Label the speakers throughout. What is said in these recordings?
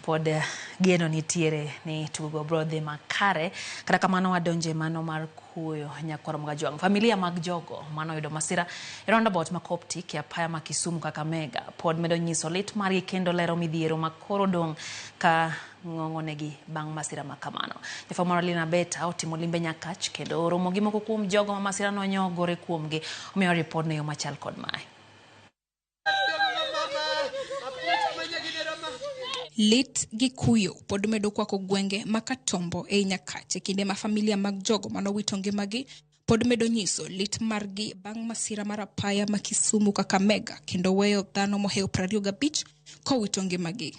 Speaker 1: Pod geno nitiere ni tugo biro dhi makare. Kata kamano wadonje mano mar kuyo nyakwar Mogajwang'. Familia mag jogo manoyudo masira e roundabout ma Coptic e apaya ma Kisumu Kakamega pod medo nyiso lit margi kendo lero midhiero ma koro dong' ka ng'ong'onegi bang' masira ma kamano. Jafwambo Lina Beta otimo limbe Nyakach kendo romo gi moko kuom jogo ma masira no nyogore kuomgi. Omiyo ripod ne yo machal kod mae.
Speaker 2: Lit gi kuyo pod medo kwako gwenge ma Katombo ei Nyakach e kinde ma familia mag jogo manowito ngimagi pod medo nyiso lit margi bang' masira mar apaya ma Kisumu Kakamega kendo weyo dhano mohewo 25 kowito ngimagi.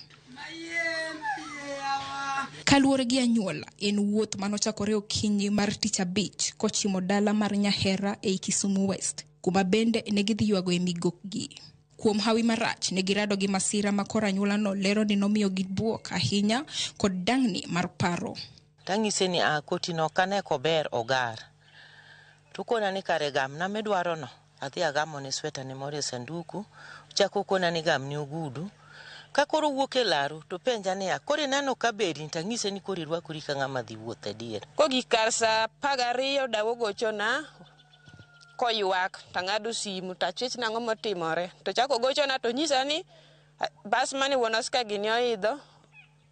Speaker 2: Kaluwore gi anyuola, en wuoth manochakore okinyi mar tich abich kochimo dala mar Nyahera ei Kisumu West, kuma bende ne gidhi ywago e migokgi. Kuom hawi marach, ne girado gi masira ma koro anyuolano lero ni nomiyogi buok ahinya kod dang'ni mar paro.
Speaker 3: Tang'ise ni a kotino ok ane kober ogar. To okona ni kare gamna midwarono. Adhi agamone sweta ne moro e sanduku. Ochako okona ni gamni ogudu. Ka koro owuok e laru to penja niya, koro ineno ka beri? Tang'ise ni koro irwakori ka ng'ama dhi wuoth adier.
Speaker 4: Kogik kar saa 12 dawa ogochona koywak tang'ado simu tachich nang'o motimore. To chako gochona to nyisa ni bas mane wuon Oscar gini oidho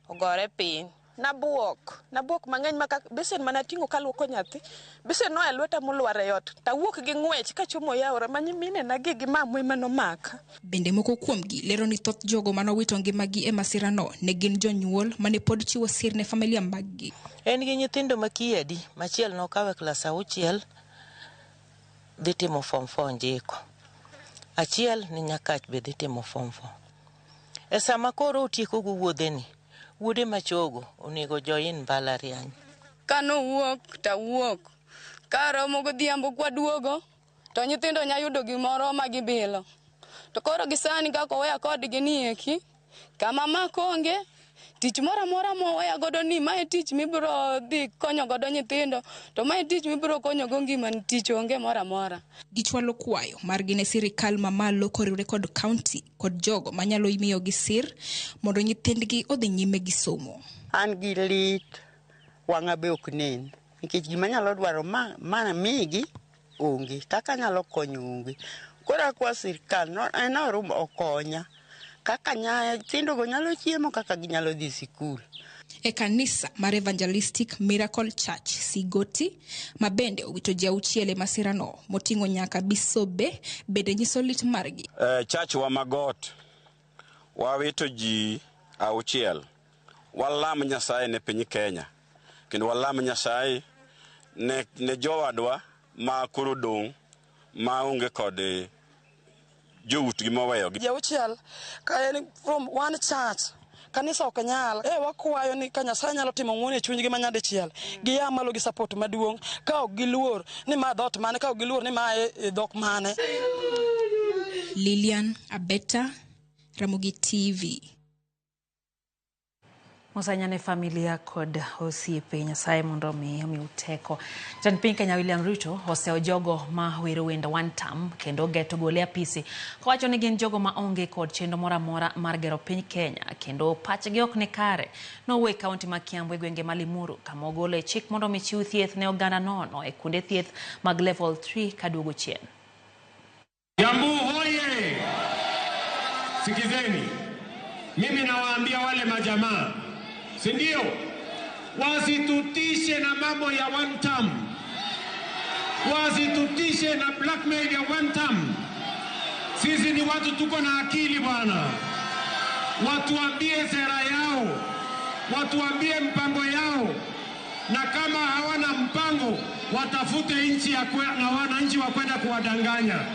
Speaker 4: ogore piny. Nabuok mang'eny ma besen mana ting'o kaluoko nyathi. Besen noa e lweta molwar e ot. Tawuok gi ng'wech kachomo yaora ma nyiminena gi gi mamwa ema nomaka.
Speaker 2: Bende moko kuomgi lero ni thoth jogo manowito ngimagi e masirano ne gin jonyuol mane pod chiwo sir ne familia maggi.
Speaker 3: En gi nyithindo ma kiye adi, machiel nokawo e klas 6 dhi timo form 4 Njiko. Achiel ni Nyakach be dhi timo form 4. E sama koro otieko go wuodheni, wuode machogo onego join mbalariany.
Speaker 5: Kanowuok tawuok. Karomo godhiambo kwaduogo to nyithindo nya yudo gimoro ma gibilo. To koro gi sani kaka oweya kodgi ni eki, kama mako onge, tich moro amora moweya godo ni mae tich mibiro dhi konyo godo nyithindo, to mae tich mibiro konyo go ngimani, tich onge moro amora.
Speaker 2: Gichwalo kwayo margi ne sirikal mamalo koriwre kod kaunti kod jogo manyalo miyogi sir mondo nyithindgi odhi nyime gi somo.
Speaker 6: An gi lit, wang'a be ok nen, nikech gima anyalo dwaro ma migi onge, kaka anyalo konyo onge. Koro akwa sirikal no, en orum okonya. Kaka nyithindogo nyalo chiemo, kaka ginyalo dhi sikul.
Speaker 2: E kanisa mar Evangelistic Miracle Church Sigoti, ma bende owito ji 6 e masirano, moting'o nyaka bisobe, bende nyiso lit margi.
Speaker 7: Church wa Magot, wawito ji 6. Walam Nyasaye ne piny Kenya, kendo walam Nyasaye ne jowadwa ma koro dong' ma onge kod joutgi moweyogi.
Speaker 8: Ji 6 ka en from one church, kanisa ok nyal. Wakwayo ni ka Nyasaye nyalo timo ng'wono e chunygi ma nyadichiel, giya malo gi support maduong', ka ok giluor ni ma dhoot mane, ka ok giluor ni ma e dhok mane.
Speaker 2: Lilian Abeta, Ramogi TV.
Speaker 1: Mosanya ne familia kod osiepe, Nyasaye mondo omi teko. Jatend piny Kenya William Ruto osewo jogo ma wero wend one term kendo geto gole apisi kowacho ni gin jogo ma onge kod chenro moro amora mar gero piny Kenya kendo pachgi ok ni kare. Nowuok e kaunti ma Kiambu e gwenge ma Limuru kama ogolo e chik mondo omi chiw thieth ne oganda nono e kuonde thieth mag level 3 kaduogo chien.
Speaker 9: Kiambu hoye! Sikizeni, mimi nawaambia wale majamaa, si ndio? Wasitutishe na mambo ya one term. Wasitutishe na blackmail ya one term. Sisi ni watu tuko na akili bwana. Watuambie sera yao, watuambie mpango yao, na kama hawana mpango watafute nchi ya na wananchi wa kwenda kuwadanganya.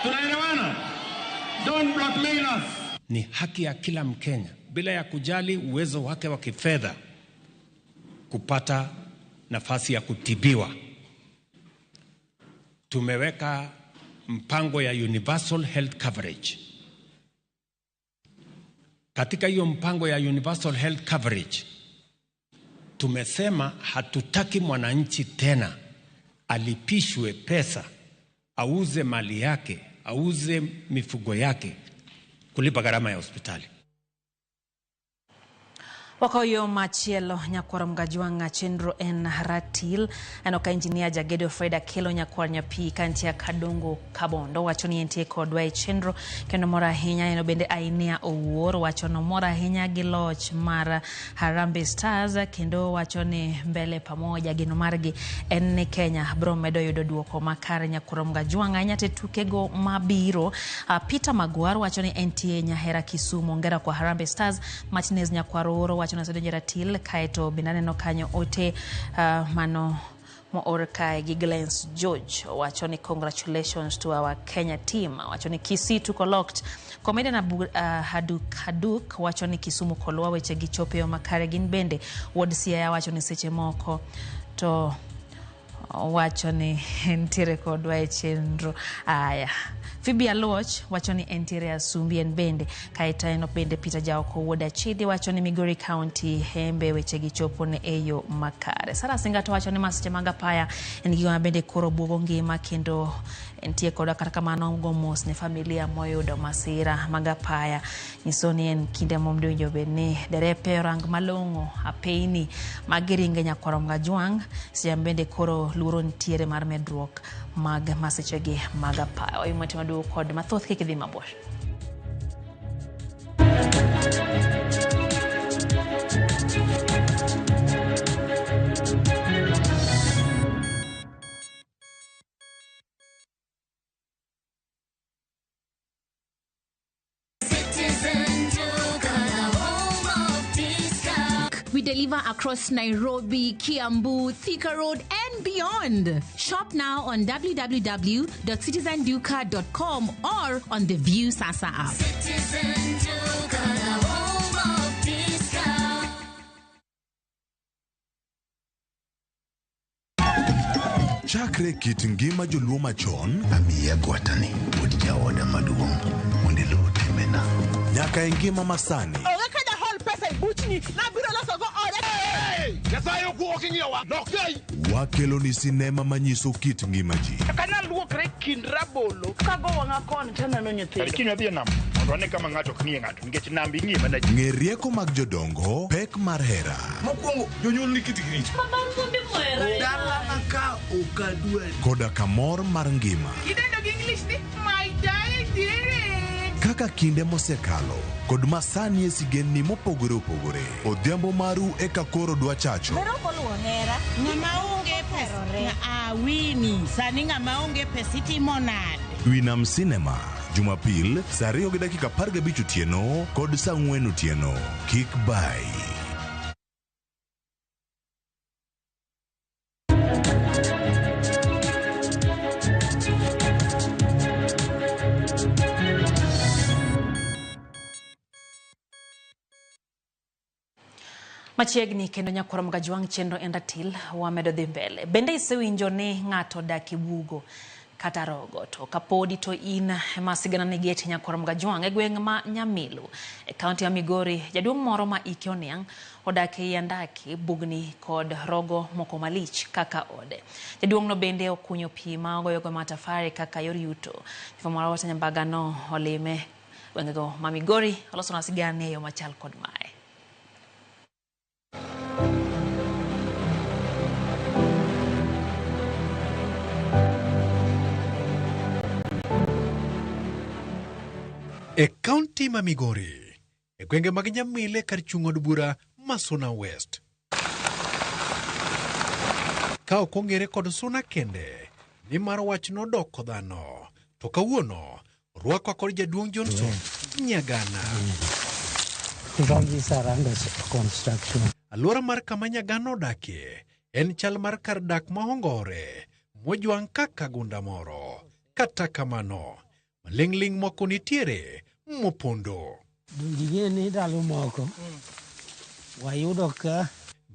Speaker 9: Tunaelewana? Don't blackmail us.
Speaker 10: Ni haki ya kila Mkenya bila ya kujali uwezo wake wa kifedha kupata nafasi ya kutibiwa. Tumeweka mpango ya universal health coverage. Katika hiyo mpango ya universal health coverage tumesema hatutaki mwananchi tena alipishwe pesa, auze mali yake, auze mifugo yake kulipa gharama ya hospitali.
Speaker 1: Wakoyo machielo nyakwar Mgajwang' chenro en ratil. Aneno ka injinia Jagedo Fred Akelo nyakwar Nyapi kantie Kadongo Kabondo wacho ni entie kodwa e chenro kendo mor ahinya. En bende Ainia Owuor wacho no mor ahinya gi loch mar Harambee Stars kendo wacho ni mbele pamoja geno margi en ni Kenya bro medo yudo duoko makare nyakwar Mgajwang' ahinya te tukego mabiro. Peter Magwar wacho ni entie Nyahera Kisumu ongera kwa Harambee Stars. Martinez nyakwar Oro wacho ni osedonjo ratil kaeto bende aneno kanyo ote mano moor kae gi Glens George wacho ni congratulations to our Kenya team, wacho ni Kisii tuko locked. Comedian Haduk Haduk wacho ni Kisumu kolwa weche gi chopo e yo makare. Gin bende Wuod Siaya wacho ni seche moko to wacho ni entiere kodwa e chenro. Aya, Phoebe Aluoch wacho ni entiere Asumbi en bende. Kaeto en bende Peter Jaoko wuod Achidi wacho ni Migori County hembe weche gi chopo ne e yo makare. Sara Singa to wacho ni masiche mag apaya en gima bende koro buogo ngima kendo entie kodwa, kata kamano go mos ne familia moyudo masira mag apaya. Nyiso ni en kinde mowinjo bed ni derepe orang malong'o apeyni magiringe nyakwar Mgajwang' seche bende koro luoro nitiere mar medruok mag masichegi mag apaya. Wayumo maduong' kod mathoth kik idhi mabor.
Speaker 11: We deliver across Nairobi, Kiambu, Thika Road, and beyond. Shop now on www.citizenduka.com or on the View Sasa app.
Speaker 12: Citizen Duka, the home of discount.
Speaker 13: Chakre kit ngima joluo machon
Speaker 14: amiya gwatani wuod jaoda maduong' mondo iluw timbena
Speaker 13: nyaka e ngima masani.
Speaker 15: Onge ka jahol pesa e buchni nabiro losogo oda.
Speaker 16: Nyasaye ok ing'iyowa lokei.
Speaker 13: Wakelo ni sinema manyiso kit ngima ji.
Speaker 15: Akanyal luokre kind rabolo kago wang'a koni taneno nyithindo.
Speaker 16: Kiny wadhi e nam mondo wane kama ng'ato ok ng'iye ng'ato nikech nam ing'iye mana ji.
Speaker 13: Ng'e rieko mag jodongo, pek mar hera.
Speaker 17: Mokwongo jonyuol ni kitgi richo.
Speaker 15: Dalana ka ok adwari.
Speaker 13: Koda kamor mar ngima.
Speaker 15: Idendo gi English ni my diet.
Speaker 13: Kaka kinde mosekalo kod masani e sigendni mopogore opogore. Odhiambo maru eka koro dwa chacho.
Speaker 18: Bero koluwo hera.
Speaker 19: Ng'ama onge pesa. Awini, sani ng'ama onge pesa itimo nade?
Speaker 13: Winam Cinema, Jumapil, saa 2:15 otieno kod saa 4 otieno. Kik bai.
Speaker 1: Machiegni kendo nyakwar Mgajwang' chenro en ratil wamedo dhi mbele. Bende isewinjo ni ng'ato dak e bugo kata rogo, to kapodi to in ema sigana ni get nyakwar Mgajwang' e gweng' ma Nyamilu e kaunti ya Migori, jaduong' moro ma ike oniang' odak ei andaki, bugni kod rogo moko malich kaka ode. Jaduong' no bende okunyo pi ma ogoyogo matafari kaka yor yuto. Jafwambo wa Nyambaga no olime gwengego ma Migori olosona sigana e yo machal kod mae.
Speaker 20: E kaunti ma Migori, e gwenge mag Nyamile kar chung' od bura ma Suna West. Ka ok ong'ere kod Suna kende, nimar wach nodoko dhano, to kawuono orwakwa kod jaduong' Johnson Nyagana. Alwora mar kama Nyagana odakie en chal mar kar dak mahongore, mojwang' kaka gunda moro. Kata kamano, maling'ling' moko nitiere mopondo.
Speaker 21: Donge ni ndalo moko wayudo ka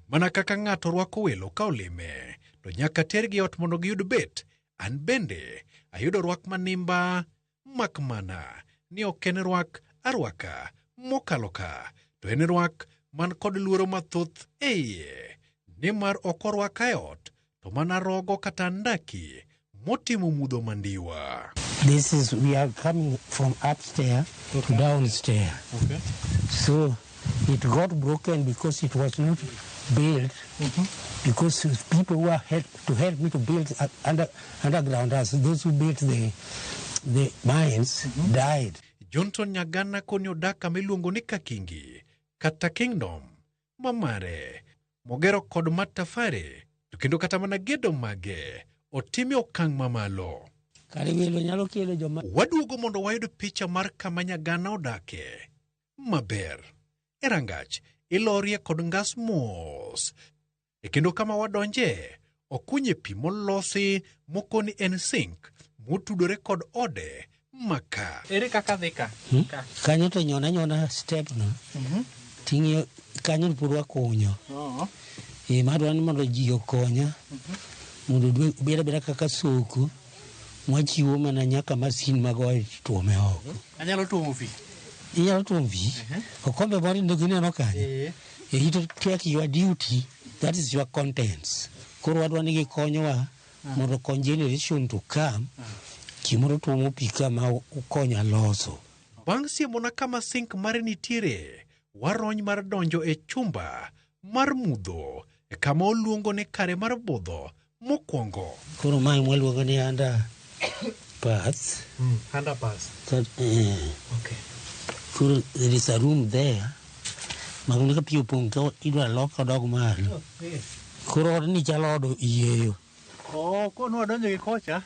Speaker 20: mana kaka ng'ato rwako welo ka olime to nyaka tergi ot mondo giyud bet. An bende ayudo rwak manimba, mak mana ni ok en rwak arwaka mokalo ka, to en rwak man kod luoro mathoth e iye, nimar ok orwaka e ot to mana rogo kata andaki motimo mudho mandiwa.
Speaker 21: This is, we are coming from upstairs to downstairs.
Speaker 20: Okay.
Speaker 21: So It got broken because it was not built, because people who are help, to help me to build underground, as those who built the mines died.
Speaker 20: Johnson Nyagana koni odak kama iluongo ni Kakingi kata Kingdom mamare mogero kod matafare to kendo kata mana gedo mage otime okang' mamalo.
Speaker 21: Kare welo nyalo kelo joma
Speaker 20: Waduogo mondo wayud picha mar kama Nyagana odake maber. E rangach ilorie kod ngas mos. E kendo kama wadonje okunye pi molosi mokoni en sink motudore kod ode maka.
Speaker 18: Ere kaka dhi ka?
Speaker 21: Hmm?
Speaker 18: Ka.
Speaker 21: Kanyo to nyona nyona step no. Ting'iyo kanyo pod wakunyo.
Speaker 18: Oo.
Speaker 21: E madwa ni mondo ji okonya mondo obed abeda kaka soko mwachiwo mana nyaka masin magoyo tuome oko.
Speaker 18: Anyalo tuomo pi.
Speaker 21: Inyalo tuomo pi. Okombe moro ndo gineno kanyo.
Speaker 18: Eh.
Speaker 21: E to take your duty, that is your contents. Koro wadwa ni gikonyowa mondo okony generation to come. Gimoro tuomo pi ka ma ukonya loso.
Speaker 20: Bang' siemona kama sink mare nitiere, warony mar donjo e chumba mar mudho e kama oluongo ni kare mar budho mokwongo.
Speaker 21: Koro mae mwaluongo ni under path.
Speaker 18: Underpass.
Speaker 21: That,
Speaker 18: Okay.
Speaker 21: Koro there is a room there. Makoni ka pi opong' to idwa lok odog malo. Koro odni chalo od oyieyo.
Speaker 18: Oh, kono wadonjo gi kocha.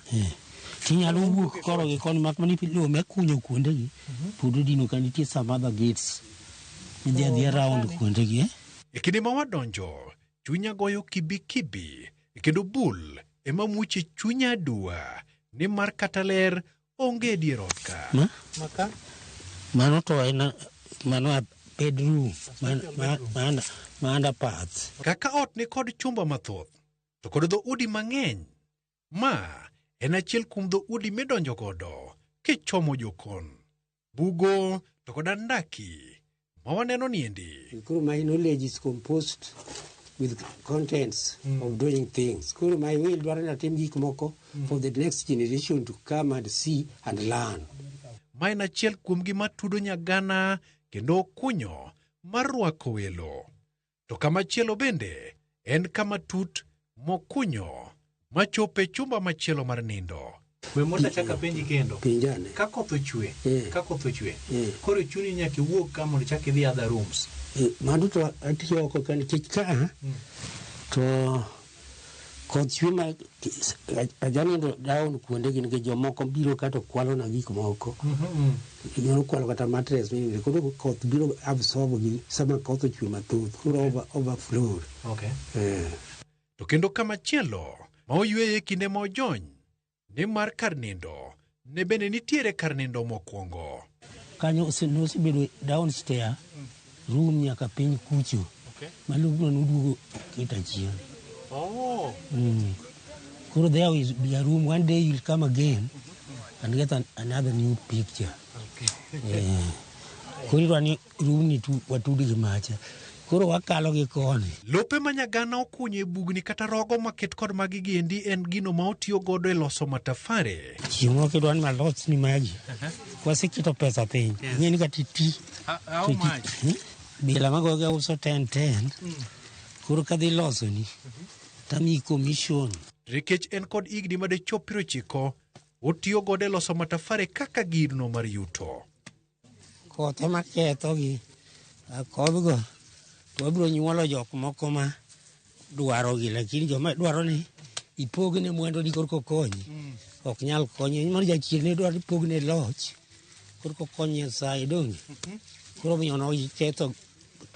Speaker 21: Tinyalo wuok koro gi koni mak mana lowo mekunyo kuondegi. Pod odino ka nitie some other gates. Idhi adhiya round kuondegi.
Speaker 20: E kinde ma wadonjo, chunya goyo kibikibi kendo bul ema muche chunya aduwa nimar kata ler onge e dier ot ka.
Speaker 21: Ma?
Speaker 18: Maka?
Speaker 21: Mano to en mano a bedroom ma underpath.
Speaker 20: Kaka ot ni kod chumba mathoth to kod dhoudi mang'eny, ma en achiel kuom dhoudi midonjo godo kichomo jokon, bugo to kod andaki ma waneno niendi.
Speaker 21: Koro my knowledge is composed with contents of doing things. Koro my will dwaro ni atim gik moko for the next generation to come and see and learn.
Speaker 20: Ma en achiel kuom gima tudo Nyagana kendo okunyo mar rwako welo. To kamachielo bende en kama tut mokunyo machopo e chumba machielo mar nindo.
Speaker 18: We mondo achak apenji kendo.
Speaker 21: Penjane.
Speaker 18: Ka koth ochwe, ka koth ochwe, koro chuni nyaka iwuog ka mondo ichak idhi other rooms.
Speaker 21: Mano to atiyo oko ka nikech ka to koth chwe ma ajanindo down kuondegi nikech jomoko biro ka to kwalo na gik moko. Ginyalo kwalo kata mattress mininde. Koro koth biro absorb gi sama koth ochwe mathoth. Koro overflow.
Speaker 18: Okay.
Speaker 20: To kendo kamachielo ma oyweye kinde ma ojony nimar kar nindo ne bende nitiere kar nindo mokwongo.
Speaker 21: Kanyo nosebedo downstairs room nyaka piny kucho. Malobno noduogo keto achien.
Speaker 18: Oh.
Speaker 21: Koro there will be a room. One day you'll come again and get another new picture.
Speaker 18: Okay.
Speaker 21: Koro idwa ni room ni watud gi macha. Koro wakalo gi koni.
Speaker 20: Lope ma Nyagana okunyo e bugni kata rogo maket kod magi giendi en gino ma otiyo godo e loso matafare.
Speaker 21: Chieng' moro kidwa ni malosni magi, waseketo pesa piny. Ing'e ni kata iti.
Speaker 18: How much?
Speaker 21: Bila magoge uso 10-10. Koro kadhi losoni, tamiyi commission.
Speaker 20: Nikech en kod higni madechop 90, otiyo godo e loso matafare kaka gino mar yuto.
Speaker 21: Koth ema kethogi. Kodhgo to wabiro nyuolo jok moko ma dwarogi, lakini joma dwaro ni ipogne mwandu ni korka okonyi. Ok nyal konye. Mano jachien ne dwaro ni ipogne loch korka okony Nyasaye donge. Koro omiyo noketho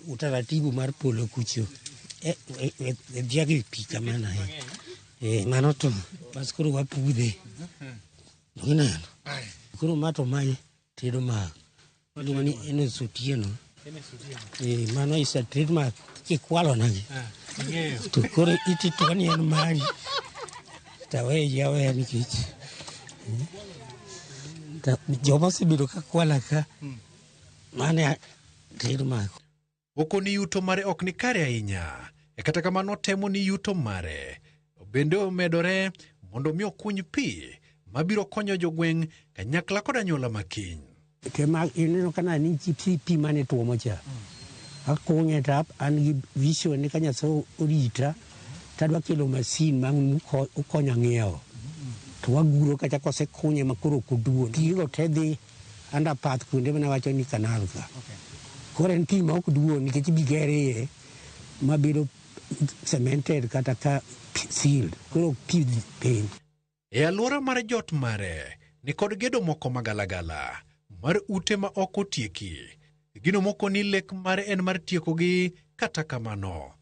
Speaker 21: utaratibu mar polo kucho. Dhiagi pi kamano. Mano to bas koro wapudhe. Ineno? Koro ma to mae tedo mar. Iluongo ni Enos Otieno. Mano is a trademark kikwalo nagi. To koro itito ni en mari. Taweyi aweya nikech. Joma osebedo ka kwala ka mane trademark.
Speaker 20: Okoni yuto mare ok ni kare ahinya. E kata kamano temo ni yuto mare bende omedore mondo mi okuny pi mabiro konyo jogweng' kanyakla kod anyuola makiny.
Speaker 21: Tema ineno ka ni pi mane tuomo cha. Akunye to an gi vision ni ka Nyasaye orita to adwa kelo masin ma ukonya ng'iewo. To waguro kacha kosekunye ma koro ok oduon. Gigo te dhi underpath kuonde mane awacho ni canal ka. Koro en pi ma ok duon nikech ibi ger iye mabedo cemented kata ka sealed. Koro ok pi dhi piny.
Speaker 20: E alwora mar jot mare nikod gedo moko magalagala mar ute ma ok otieki. Gino moko ni lek mare en mar tiekogi kata kamano.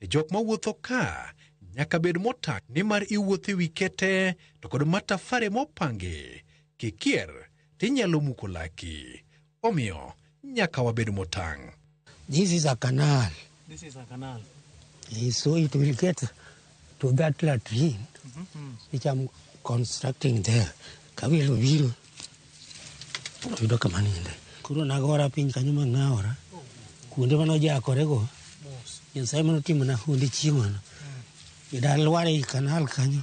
Speaker 20: Jok mawuotho ka nyaka bed motang' nimar iwuotho e wi kete to kod matafare mopangi. Kikier tinyalo muko laki. Omiyo nyaka wabed motang'.
Speaker 21: This is a canal.
Speaker 18: This is a canal.
Speaker 21: So it will get to that latrine which I'm constructing there. Kawilo biro yudo kama ninde. Koro nagora piny kanyo mang'awora. Kuonde mane ojakorego, Nyasaye mane otimona honde chieng'ono. Dalwar ei kanal kanyo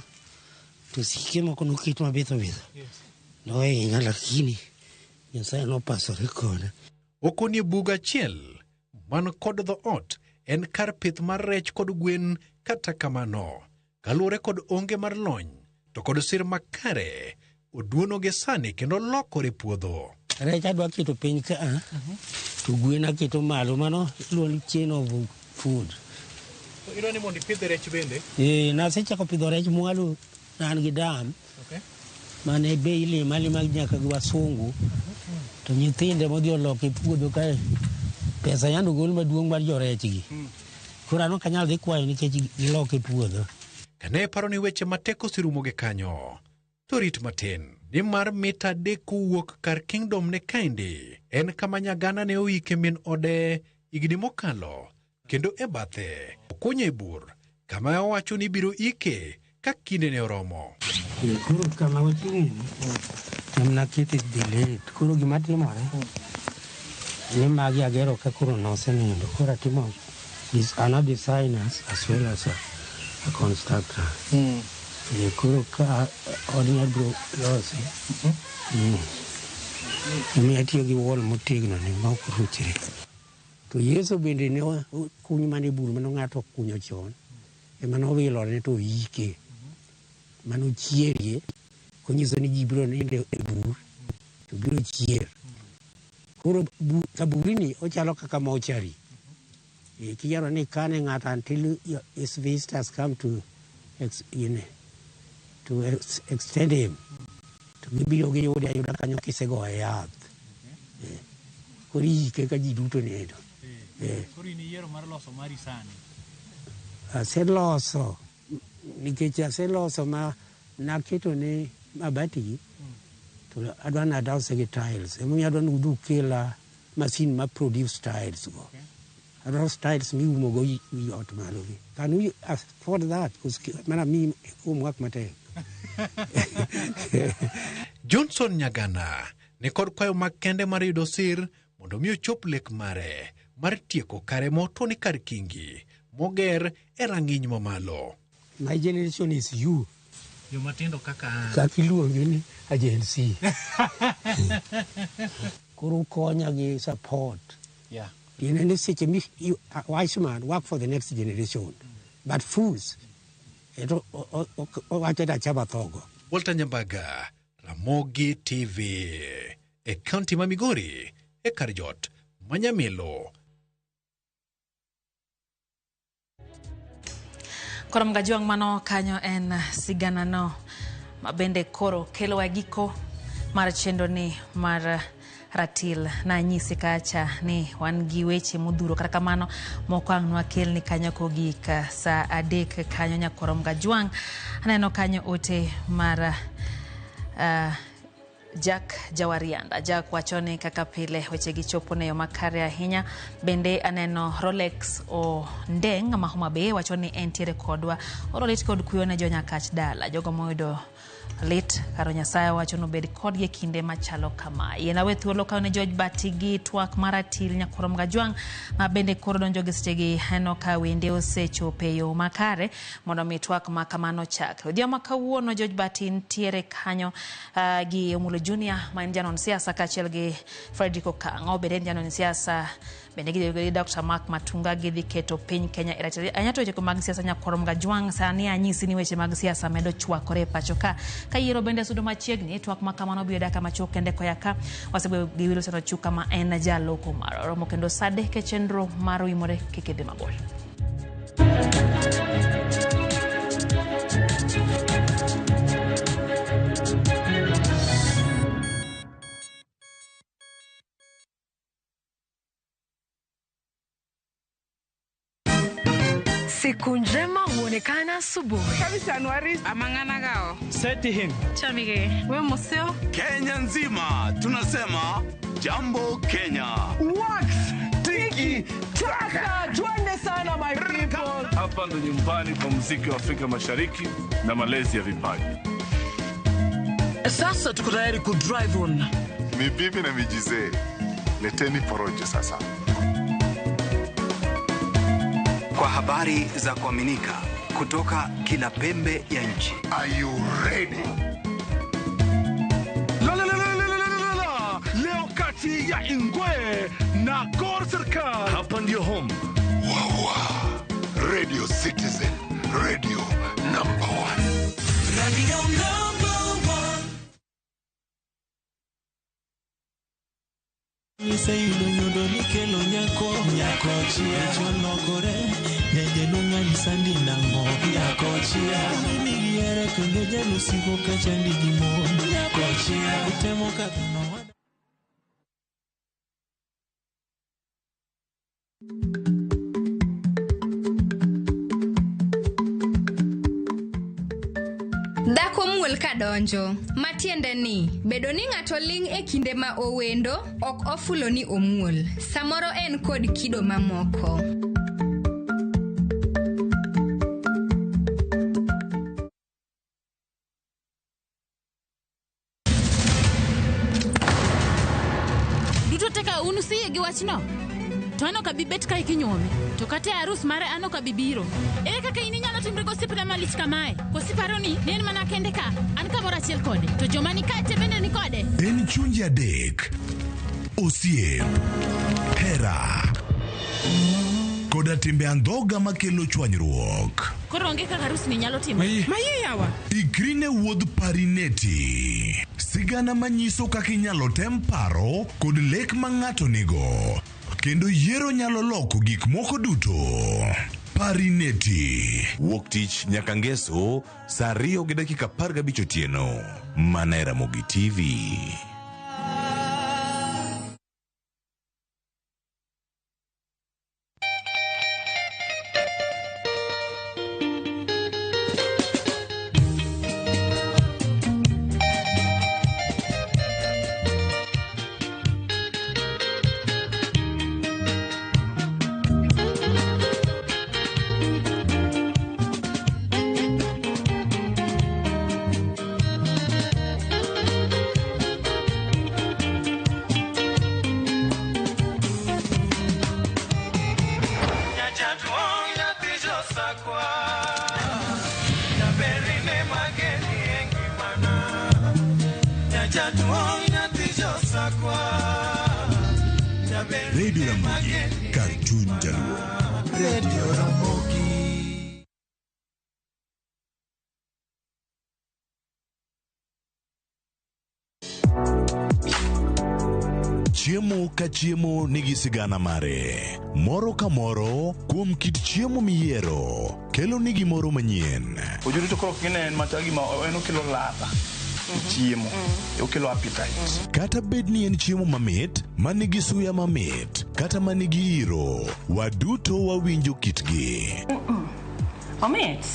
Speaker 21: to sike moko noket mabitho bitho. Nohinya lakini Nyasaye nopasore koda.
Speaker 20: Okonie buga achiel man kod dhoot en kar pith mar rech kod gwen kata kamano kaluwore kod onge mar lony to kod sir makare oduono gi sani kendo lokore puodho.
Speaker 21: Rech adwa keto piny ka a, to gwen aketo malo mano iluongo ni chain of food.
Speaker 18: Idwa ni mondo ipidh rech bende?
Speaker 21: Nasechako pidho rech mwalo ne an gi dam mane be ilima alima nyaka gi wasungu to nyithinde modhi oloko e puodho kae pesa yande ogol maduong' mar jorech gi. Koro an ok anyal dhi kwayo nikech giloko e puodho.
Speaker 20: Kane paro ni weche matek oserumo gi kanyo, to rit matin nimar mita 3 kowuok kar Kingdom ne kaendi en kama Nyagana ne oike min ode higni mokalo kendo e bathe okunyo e bur kama owacho ni biro ike ka kinde ne oromo.
Speaker 21: Koro kama wachung'e ni nakete delete. Koro gima timore ni magi agero ka koro nosenindo. Koro atimo this an designer as well as a constructor. Koro ka odni abiro losi. Omiyo atiyo gi wall motegno ni ma ok ruchre. To Yesu bende ne kuny mana e bur mane ng'ato okunyo chon. Ema nowilore to oike. Mano chierie konyiso ni ji biro nindo e bur to biro chier. Koro kaburini ochalo kaka mochari. Kiyiero ni kane ng'ato until his visitors come to extend him. To gibiro giyude ayuda kanyo kisegoye yath. Koro iike ka ji duto nindo.
Speaker 18: Koro in iyiero mar loso mari sani?
Speaker 21: Aseloso nikech aseloso ma naketo ne mabati to adwa ni adause gi tiles. Emomiyo adwa ni udhi ukela masin ma produce tiles go. Adwaro tiles miumo go wi ot malo gi. Can we afford that? Mana mi homework matek.
Speaker 20: Johnson Nyagana ni kod kwayo makende mar yudo sir mondo mi ochop lek mare mar tieko kare motwo ni kar kingi moger e rang'iny mamalo.
Speaker 21: My generation is you.
Speaker 18: Joma tindo kaka an.
Speaker 21: Kaka iluongi ni agency. Koro konya gi support. Tiende ni seche mi a wise man work for the next generation. But fools, eto owacho ni achama thogo.
Speaker 20: Walter Nyambaga, Ramogi TV, e kaunti ma Migori, e kar jot ma Nyamilo.
Speaker 1: Koro Mgajwang' mano kanyo en sigana no ma bende koro kelowa giko mar chenro ni mar ratil. Nanyisi kacha ni wan gi weche modhuro, kata kamano moko ang' nwakelni kanyo kogik saa 3 kanyo nyakwaro Mgajwang'. Aneno kanyo ote mar Jack Jawarianda. Jack wacho ni kaka pile weche gi chopo ne yo makare ahinya. Bende aneno Rolex Ondeng ma Homa Bay wacho ni entiere kodwa. Oro lit kod kuyo ne jonyakach dala. Jogo moyudo lit karo Nyasaye wacho ni obed kodgi e kinde machalo kama. Yien awe thuolo kawo ne George Bati gi twak mar atil nyakwaro Mgajwang' ma bende koro donjo gi sechegi aneno ka wende osechopo e yo makare mondo mi twak ma kamano chakre. Odhiambo ma kawuono George Bati nitiere kanyo gi Omulo Junior ma en janon siasa kaachiel gi Frederick Okang'o bende en janon siasa Bende gidhi gi Dr. Mark Matunga gidhi keto piny Kenya e rach. Ahinya to weche mag siasa nyakwar Mgajwang' sani anyisi ni weche mag siasa medo chwakore e pacho ka. Ka yiero bende sudo machiegni, twak ma kamano biro dakika machuok kende koya ka. Wasebedo gi Wilson Ochuka ma en jaloko mar romo kendo sa adek e chenro mar Oimore kik idhi mabor.
Speaker 4: Siku njema huonekana asubuhi.
Speaker 22: Amang'anagao.
Speaker 23: Setihin.
Speaker 22: Chamige. We museo.
Speaker 24: Kenya nzima tunasema jambo Kenya.
Speaker 15: Wax, tiki, taka, twende sana my people.
Speaker 25: Hapa ndo nyumbani kwa muziki wa Afrika Mashariki na malezi ya vipaji.
Speaker 15: Sasa tuko tayari ku drive on.
Speaker 26: Ni bibi na mijizee, leteni porojo sasa.
Speaker 27: Kwa habari za kuaminika kutoka kila pembe ya nchi.
Speaker 26: Are you ready?
Speaker 17: La, la, la, la, la, la, la, la. Leo kati ya Ingwe na Gor Serikal.
Speaker 25: Hapa ndio home.
Speaker 26: Wawa. Radio Citizen, radio number one.
Speaker 12: Radio number one.
Speaker 28: Iseyudo nyodo mikelo nyako nyakochia chologore nyajaluong' sandi nang'o nyakochia migiere kendo jalusigo kachandi gi mon nyakochia utemo kadho nowada.
Speaker 29: Dhako muol kadonjo, matiende ni bedo ni ng'ato ling' e kinde ma owendo ok ofulo ni omuol. Samoro en kod kido mamoko.
Speaker 11: Duto te ka un usiyie gi wachno? To an ok abi bet kae kinyuome. To kata e arus mare an ok abi biro. Ere kaka in inyalo timri gosiepna malich kamae? Koso iparo ni ne en mana kende ka? An kamoro achiel kode. To joma ni kae te bende ni kode.
Speaker 13: En chunje adek. Osiep, hera, koda timbe andhoga makelo chwanyruok.
Speaker 11: Koro onge kaka arus ni nyalo timore.
Speaker 22: Mayie yawa.
Speaker 13: Ikri ne wuodh Parineti. Sigana manyiso kaka inyalo tem paro kod lek ma ng'ato nigo. Kendo yiero nyalo loko gik moko duto. Parineti. Wuok tich nyaka ngeso saa 2:15 otieno. Mana e Ramogi TV. Radio Ramogi, kar chuny Jaluo.
Speaker 28: Radio Ramogi.
Speaker 13: Chiemo ka chiemo nigi sigana mare. Moro ka moro kuom kit chiemo miyiero kelo ni gimoro manyien.
Speaker 16: Ojuri to koro kine en machal gima en okelo ladha e chiemo, okelo appetite.
Speaker 13: Kata bed ni en chiemo mamit, manigi suya mamit, kata manigi iro, waduto wawinjo kitgi.
Speaker 1: Omit.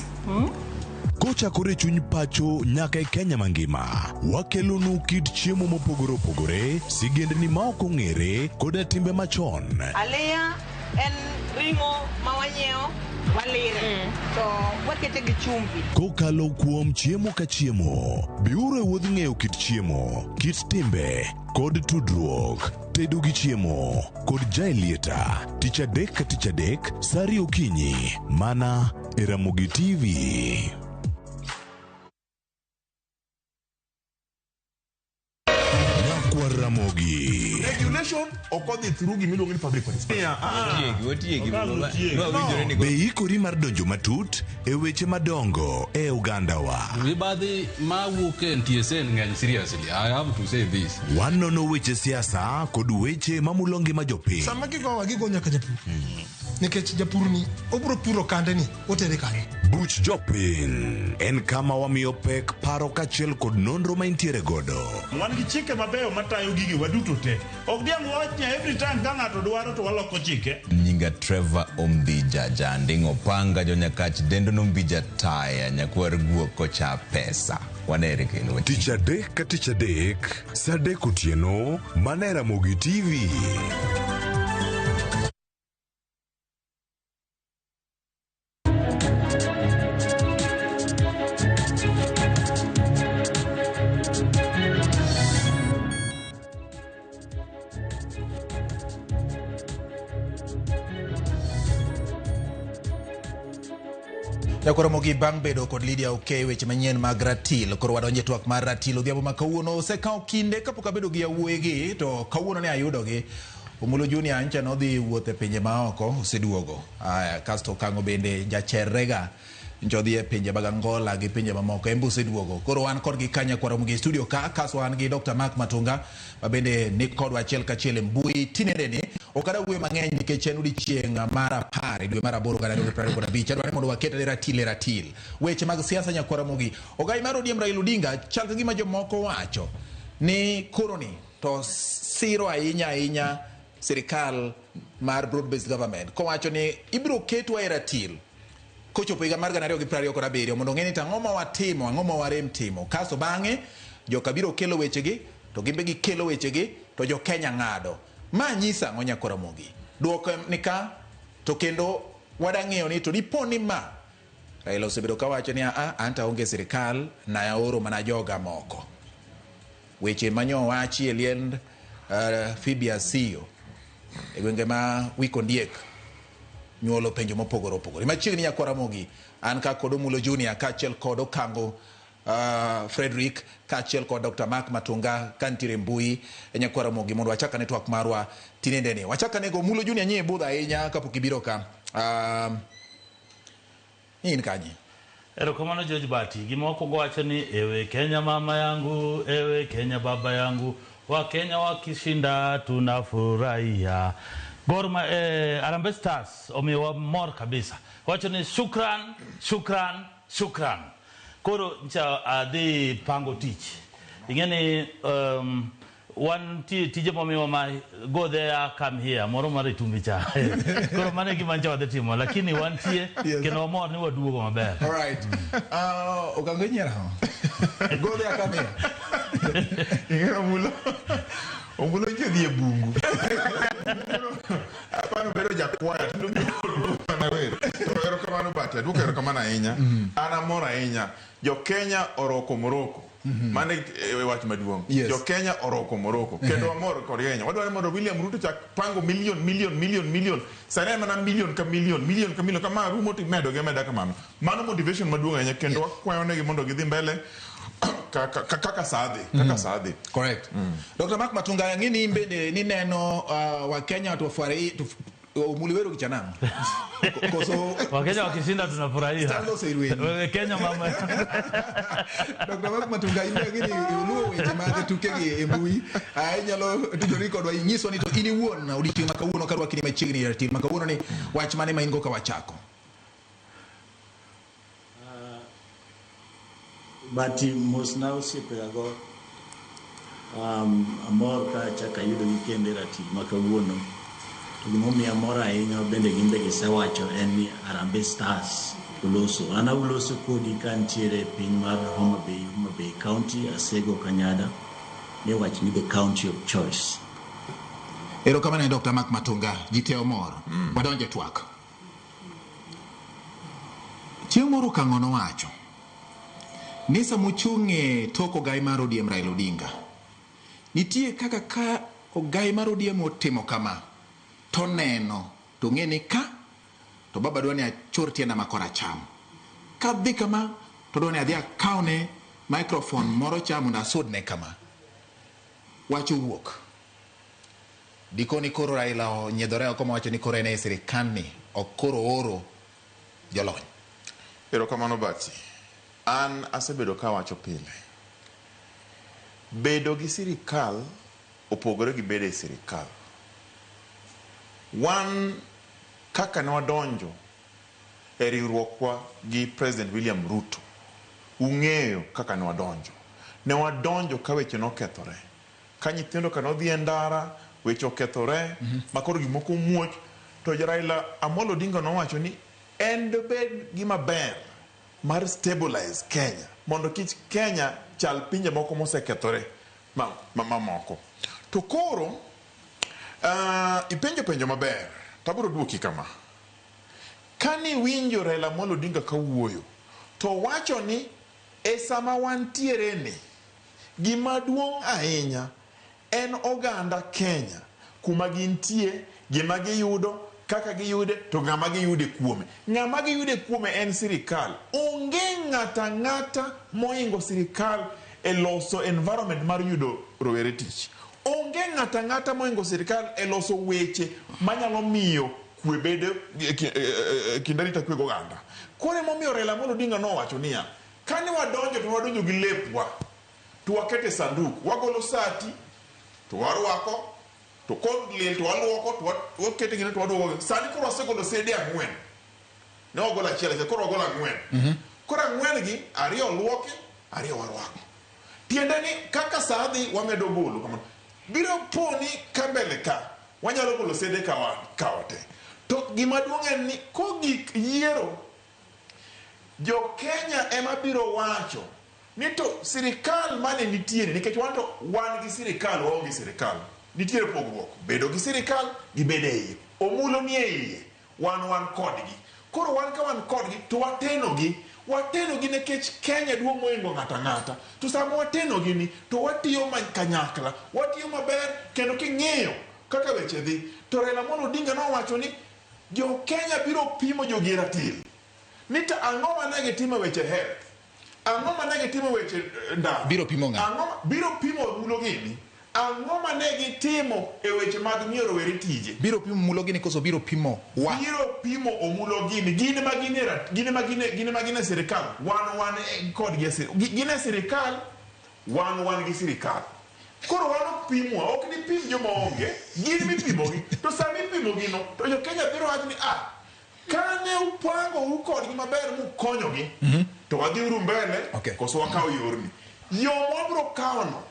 Speaker 13: Kochakore chuny pacho nyaka e Kenya mangima, wakelonu kit chiemo mopogore opogore, sigendni ma ok ong'ere, koda timbe machon.
Speaker 30: Aliya en ring'o ma wanyiewo walire to wakete gi chumbi.
Speaker 13: Kokalo kuom chiemo ka chiemo, biuru e wuodh ng'eyo kit chiemo, kit timbe, kod tudruok. Tedo gi chiemo kod Jaelieta, tich adek ka tich adek, sa ariyo okinyi, mana e Ramogi TV. Nyakwar Ramogi.
Speaker 17: Regulation
Speaker 2: Ok odhi through gimiluongo ni public participation.
Speaker 3: Otiegi, otiegi.
Speaker 13: Be ikori mar donjo matut e weche madongo e ogandawa?
Speaker 5: Mibadhi mawuok e NTSA ng'eny seriously. I have to say this.
Speaker 13: Wanono weche siasa kod weche mamulo ngima jopiny.
Speaker 6: Sama gigowa gigo nyaka japur nikech japur ni obiro puro kande ni otere kanye.
Speaker 13: Buch Jopiny en kama wamiyo pek paro kaachiel kod nonro ma intiere godo.
Speaker 7: Wan gi chike mabeyo matayo gigi waduto te. Ok diang' wawach ni every time ka ng'ato dwaro to waloko chike.
Speaker 3: Nyinga Trevor Ombija Janding Opanga jonyakach dendo nombija taya nyakwar guok kocha pesa. Wanere kendo.
Speaker 13: Tich adek ka tich adek, saa adek otieno, mana e Ramogi TV.
Speaker 8: Jakoromogi bang' bedo kod Lydia Okey weche manyien mag ratil. Koro wadonje twak mar ratil odhiambo ma kawuono. Osekawo kinde kapok abedo gi yawuoyigi to kawuono ne ayudogi. Omulo Junior ncha nodhi wuoth e pinje maoko oseduogo. Aya, kasto Okang'o bende jacherrega ncha odhi e pinje mag Angola gi pinje mamoko en be oseduogo. Koro wan kodgi ka Nyakwaromogi e studio ka kasto wan gi Dr. Mark Matunga ma bende ni kodwa achiel kachiel e mbui tinendeni. Ok adwa wuoyo mang'eny nikech en odiechieng' mar 10 e dwe mar 8 2025. Adwaro ni mondo waket ratil e ratil. Weche mag siasa Nyakwaromogi. Ogai mar ODM Raila Odinga chal ka gima jomoko wacho ni koroni to siro ahinya ahinya sirikal mar broad based government kowacho ni ibiro ketwa e ratil kochopo higa mar 2027 mondo ong'e ni to ang'o ma watimo, ang'o ma warem timo. Kasto bang'e joka biro kelo wechegi to gin be gikelo wechegi to jo Kenya ng'ado. Ma nyisa ang'o Nyakwaromogi? Duoko ni ka to kendo wadang'eyo ni to dipo ni ma Raila osebedo kawacho ni a anta aonge sirikal naoro mana joga moko. Weche manyo wachi e liend Phoebe Asiyo e gwenge ma Wikondiek nyuolo penjo mopogore opogore. Machiegni Nyakwaromogi an ka kod Omulo Junior kaachiel kod Okango Frederick kaachiel kod Dr. Mark Matunga kantiere mbui e Nyakwaromogi mondo wachak ane twak marwa tinendeni. Wachak ane go Omulo Junior nyie budho ahinya kapok ibiro ka. In kanye?
Speaker 9: Erokamano George Bati. Gima wakwongo wacho ni ewe Kenya mama yangu, ewe Kenya baba yangu, Wakenya wakishinda tunafurahia. Gor ma Harambee Stars omiyowa mor kabisa. Wacho ni shukran, shukran, shukran. Koro ncha adhi pango tich. Ing'e ni wan tije momiwa ma go there come here moro mar itumbi cha. Koro mano e gima ncha wadhi timo lakini wantie kendo wamor ni waduogo maber.
Speaker 8: All right. Okango nyiero. Go there come here.
Speaker 2: Ing'eyo Omulo. Omulo nche dhi e bungu. Apano bedo jakwaya to mana wer. To erokamano Bati, aduoko erokamano ahinya. An amor ahinya. Jo Kenya oroko Morocco. Mano e wach maduong'.
Speaker 8: Yes.
Speaker 2: Jo Kenya oroko Morocco. Kendo wamor kod Kenya. Wadwaro mondo William Ruto chak pango million million million million. Sani en mana million ka million, million ka million. Kama rumo to imedo gi ameda kamano. Mano motivation maduong' ahinya kendo wakwayo negi mondo gidhi mbele kaka saa dhi, kaka saa dhi.
Speaker 8: Correct. Dr. Mark Matunga ang'e ni in bende nineno Wakenya tufurahi Omuli wero gi chanang'. Koso
Speaker 9: Wakenya wakishinda tunafurahia.
Speaker 8: Stars oserwenyi.
Speaker 9: Wewe Kenya mama.
Speaker 8: Dr. Mark Matunga in ang'e ni uluwo weche mag tukegi e mbui. Inyalo tudori kodwa inyiswa ni to in iwuon odiechieng' ma kawuono ka rwakni machiegni e ratil ma kawuono ni wach mane ma in go ka wachako?
Speaker 10: Bati mosna osiepenago. Amor ka achako ayudogi kendo e ratil ma kawuono. To gimomiyo amor ahinya bende gin be gisewacho en ni Harambee Stars oloso. An awuloso kodi ka antiere e piny mar Homa Bay, Homa Bay County, Asego Kanyada, miwacho ni the county of choice.
Speaker 8: Erokamano ne Dr. Mark Matunga, ji te omor. Wadonje twak. Chieng' moro Okang'o nowacho ni sama ochung' e tok ogai mar ODM Raila Odinga, nitie kaka ka ogai mar ODM otimo kama, to neno to ng'e ni ka to baba dwa ni achor tienda ma koracham. Kadhi kama to dwa ni adhi akawne microphone moro cha mondo asudne kama. Wach owuok. Dikoni koro Raila onyiedhore oko mowacho ni koro en e sirikandni ok koro oro jolony.
Speaker 2: Erokamano Bati. An asebedo kawacho pile. Bedo gi sirikal opogore gi bedo e sirikal. Wan kaka ne wadonjo e riwruokwa gi President William Ruto, ung'eyo kaka ne wadonjo. Ne wadonjo ka weche nokethore. Ka nyithindo ka nodhi e ndara, weche okethore, ma koro gimoko muoch, to Raila Amolo Odinga nowacho ni en dobed gima ber mar stabilize Kenya mondo kik Kenya chal pinje moko mosekethore mamoko. To koro ipenjo penjo maber, to abiro duoki kama. Kani winjo Raila Amolo Odinga kawuoyo, to wacho ni e sama wantiere ni, gima duong' ahinya en oganda Kenya, kuma gintie, gima giyudo, kaka giyude, to ng'ama giyude kuome. Ng'ama giyude kuome en sirikal. Onge ng'ata ng'ata mohingo sirikal e loso environment mar yudo rowere tich. Onge ng'ata ng'ata mohingo sirikal e loso weche manyalo miyo kwe bedo e kind arita kwe goganda. Koro emomiyo Raila Amolo Odinga nowacho niya, kane wadonjo to wadonjo gi lepwa, to wakete sanduk, wagolo sati, to warwako, to kod liel to waluoko, to wakete gine to waduogo. Sani koro wasegolo sede 4. Ne wagolo achiel achiel, koro wagolo 4. Koro 4 gi, 2 oluoki, 2 warwako. Tiende ni kaka saa dhi wamedo golo kamano. Biro po ni ka mbele ka, wanyalo golo sede ka wate. To gima duong' en ni kogik yiero, jo Kenya ema biro wacho ni to sirikal mane nitie ni, nikech wan to wan gi sirikal, waonge sirikal. Nitiere pogruok, bedo gi sirikal gi bedo e iye. Omulo ni e iye, wan kodgi. Koro wan ka wan kodgi to watenogi. Watenogi nikech Kenya duong' mohingo ng'ato ang'ata. To sama watenogi ni, to watiyo kanyakla, watiyo maber, kendo king'iyo kaka weche dhi. To Raila Amolo Odinga nowacho ni jo Kenya biro pimo jogi ratil. Ni to ang'o mane gitimo weche health? Ang'o mane gitimo weche ndara?
Speaker 8: Biro pimo ng'a?
Speaker 2: Ang'o biro pimo Omulo gini? Ang'o mane gitimo e weche mag miyo rowere tije?
Speaker 8: Biro pimo Omulo gini koso biro pimo wa?
Speaker 2: Biro pimo Omulo gini. Gin ma gin e gin ma gin gin ma gin e sirikal. Wan kodgi e sirikal. Gin e sirikal, wan gi sirikal. Koro wan ok pimwa, ok ni pim joma onge, gin mipimogi. To sama ipimogi no, to jo Kenya biro wacho ni ah, kane upango u kodgi maber mukonyogi, to wadhi uru mbele, koso wakaw yorni. Yo mwabiro kawono,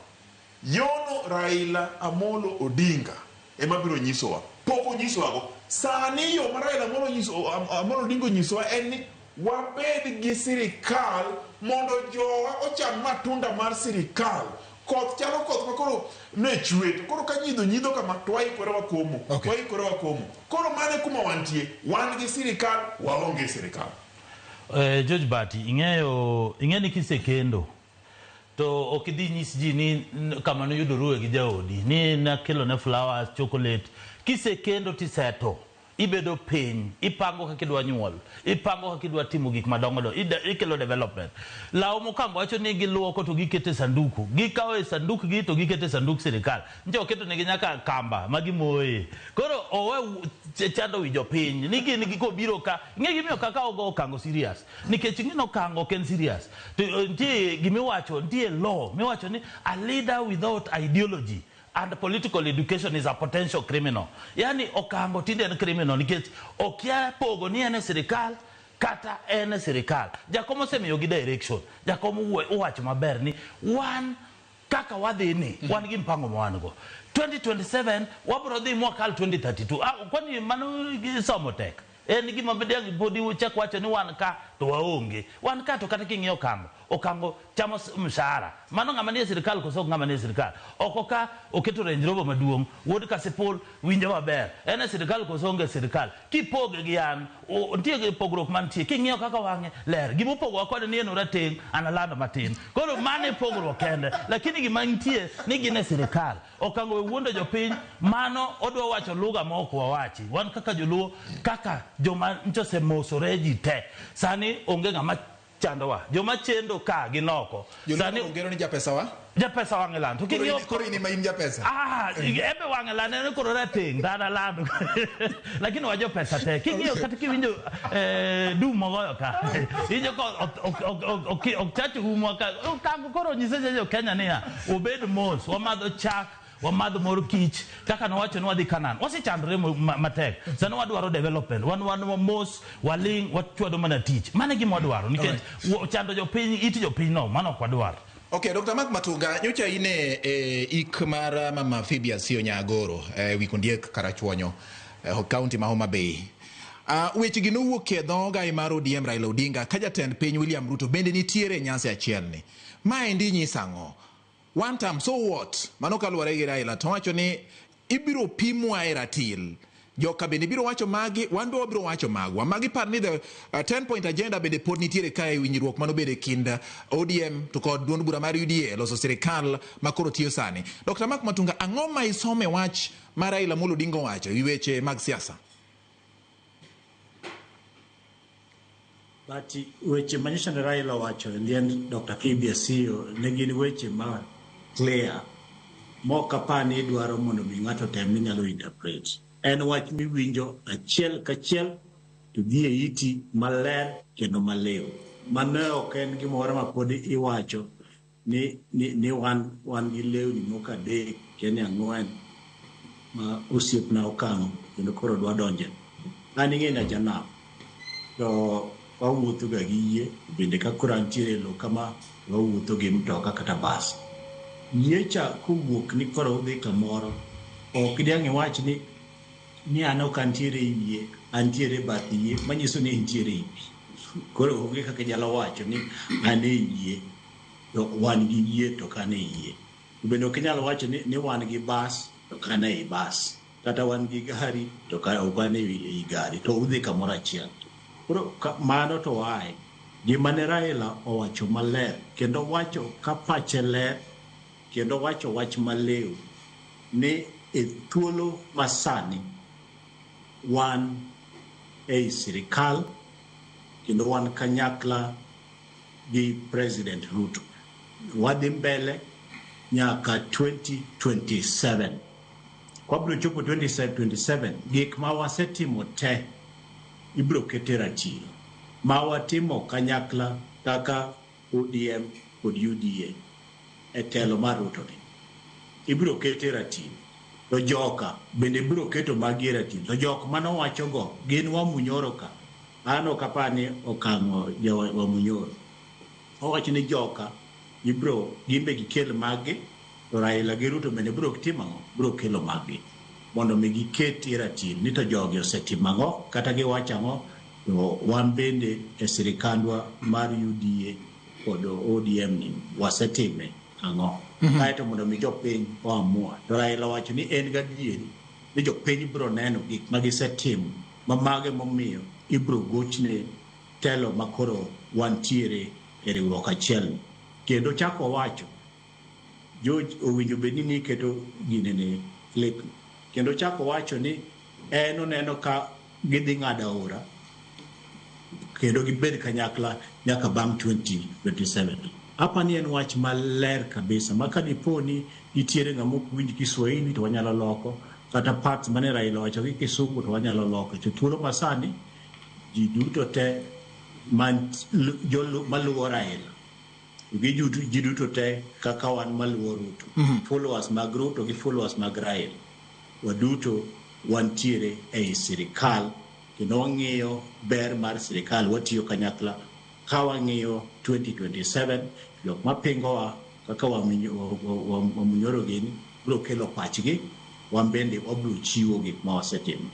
Speaker 2: yono Raila Amolo Odinga ema biro nyisowa. Pok onyisowago. Sani yo ma Raila Amolo Odinga onyisowa en ni wabed gi sirikal mondo jowa ocham matunda mar sirikal. Koth chalo koth ma koro ne chwe, to koro ka nyidho kama to waikore wakomo. Waikore wakomo. Koro mane kuma wantie, wan gi sirikal, waonge sirikal.
Speaker 9: George Bati, ing'eyo ni kisekendo to ok idhi nyis ji ni kama noyudoruwe gi jaodi ni nakelo ne flowers, chocolate. Kisekendo tiseto, ibedo piny, ipango kaka idwa nyuol, ipango kaka idwa timo gik madongo dongo, ikelo development. Law mokwongo wacho ni giluoko to giketo e sanduku, gikawo e sanduk gi to giketo e sanduk sirikal. Nche oketo negi nyaka kamba ma gimoye. Koro owe chando wi jopiny ni gin gi kobiro ka, ing'e gimiyo kaka ogo okango serious. Nikech ing'e ni okango ok en serious. To nitie gimiwacho, nitie law miwacho ni a leader without ideology and political education is a potential criminal. Yani okango tinde en criminal nikech okia pogo ni en e sirikal kata en e sirikal. Jakom osemiyogi direction. Jakom owacho maber ni wan kaka wadhi ni, wan gi mpango ma wan go. 2027 wabro dhi mwakal 2032. Kwani mano somo tek? En gima diang' podi chak wacho ni wan ka to waonge. Wan ka to kata king'iyo okango, okango chamo mshahara. Mano ng'ama nie sirikal koso ok ng'ama nie sirikal? Oko ka oketo Range Rover maduong', wuod Kasipul winjo maber. En e sirikal koso onge e sirikal? Kipoge gi an, nitie pogruok mantie. King'iyo kaka wang'e ler. Gimopogowa kode ni en orateng', an alando matin. Koro mano e pogruok kende. Lakini gima nitie ni gin e sirikal. Okango we wuondo jopiny, mano odwa wacho lugha ma ok wawachi. Wan kaka joluo, kaka joma ncho osemosore ji te. Sani onge ng'ama chandowa. Joma chendo ka gin oko.
Speaker 8: Joluo ongero ni japesawa?
Speaker 9: Japesa wang'e lando. To king'iyo
Speaker 8: Koro in ema in japesa.
Speaker 9: Ah, embe wang'e lando en koro rateng' dhano lando. Lakini wajo pesa te. King'iyo kata kiwinjo dum mogoyo ka. Iwinjo ka ok chach umwa ka. Okango koro nyise jo Kenya niya, obed mos, wamadho chak, wamadho mor kich kaka nowacho ni wadhi Canaan. Wasechandore matek. Sani wadwaro development. Wan mos, waling', wachwado mana tich. Mano e gima wadwaro nikech chando jopiny, it jopiny no, mano ok wadwar.
Speaker 8: Okay, Dr. Mark Matunga, nyocha in e ik mar Mama Phoebe Asiyo Nyagoro e wi Kondiek Karachuonyo, county ma Homa Bay. Weche gi nowuok e dho gai mar ODM Raila Odinga ka jatend piny William Ruto bende nitiere e nyasi achiel ni. Maendi nyiso ang'o? One term, so what? Mano kaluwore gi Raila to owacho ni ibiro pimwa e ratil. Joka bende biro wacho magi, wan be wabiro wacho magwa. Magi par ni the 10 point agenda bende pod nitiere kae e winjruok manobedo e kind ODM to kod duond bura mar UDA loso sirikal ma koro tiyo sani. Dr. Mark Matunga, ang'o ma isome wach ma Raila Amolo Odinga owacho e wi weche mag siasa?
Speaker 10: But weche ma nyocha ne Raila owacho e liend Dr. Phoebe Asiyo ne gin weche ma clear mok apar ni idwaro mondo mi ng'ato tem ni nyalo interpret. En wach miwinjo achiel kachiel to dhi e iti maler kendo maliw. Mano ok en gimoro ma pod iwacho ni wan gi lewni moko adek kendo ang'wen ma osiepna okang'o kendo koro dwa donje. An ing'e ni ajanam to wawuotho ga gi yie bende ka koro antiere e lowo kama wawuotho gi mtoka kata bas. Yie cha kowuok ni koro udhi kamoro ok diang' iwach ni an ok antiere e yie, antiere e bath yie, manyiso ni intiere e pi. Koro onge kaka inyalo wacho ni an e yie to wan gi yie to ok an e yie. Bende ok inyal wacho ni wan gi bas to ok an ei bas, kata wan gi gari to ok an ei gari, to udhi kamoro achiel. Koro mano to wae. Gima ne Raila owacho maler kendo wacho ka pache ler kendo wacho wach maliw ni e thuolo masani wan ei sirikal kendo wan kanyakla gi President Ruto. Wadhi mbele nyaka 2027. Kwabiro chopo 2027, gik ma wasetimo te ibiro kete ratil. Ma watimo kanyakla kaka ODM kod UDA e telo mar Ruto ni. Ibiro kete ratil. To joka bende biro keto magi e ratil. To jok manowachogo gin Wamunyoro ka. An ok apar ni okang'o ja Wamunyoro. Owacho ni joka ibiro gimbe gikel maggi to Raila gi Ruto bende biro timo ang'o? Biro kelo maggi mondo mi giket e ratil ni to jogi osetimo ang'o kata giwacho ang'o to wan bende e sirikandwa mar UDA kod ODM ni wasetime ang'o. Kaeto mondo mi jopiny oamua. To Raila owacho ni en gadieri ni jopiny biro neno gik ma gisetimo ma mage momiyo ibiro gochne telo makoro wantiere e riwruok achiel. Kendo chako wacho George owinjo bed ni niketo gine ne clip. Kendo chako wacho ni en oneno ka gidhi ng'ado aora kendo gibed kanyakla nyaka bang' 2027. Apa ni en wach maler kabisa ma ka dipo ni nitiere ng'ama ok winj Kiswahili to wanyalo loko, kata parts mane Raila owacho gi Kisungu to wanyalo loko. To thuolo masani ji duto te maluwo Raila gi ji duto te kaka wan maluwo Ruto, followers mag Ruto gi followers mag Raila, waduto wantiere ei sirikal kendo wang'iyo ber mar sirikal, watiyo kanyakla ka wang'iyo 2027. Jok mapingowa kaka Wamunyoro gini biro kelo pachgi, wan bende wabiro chiwo gik ma wasetimo.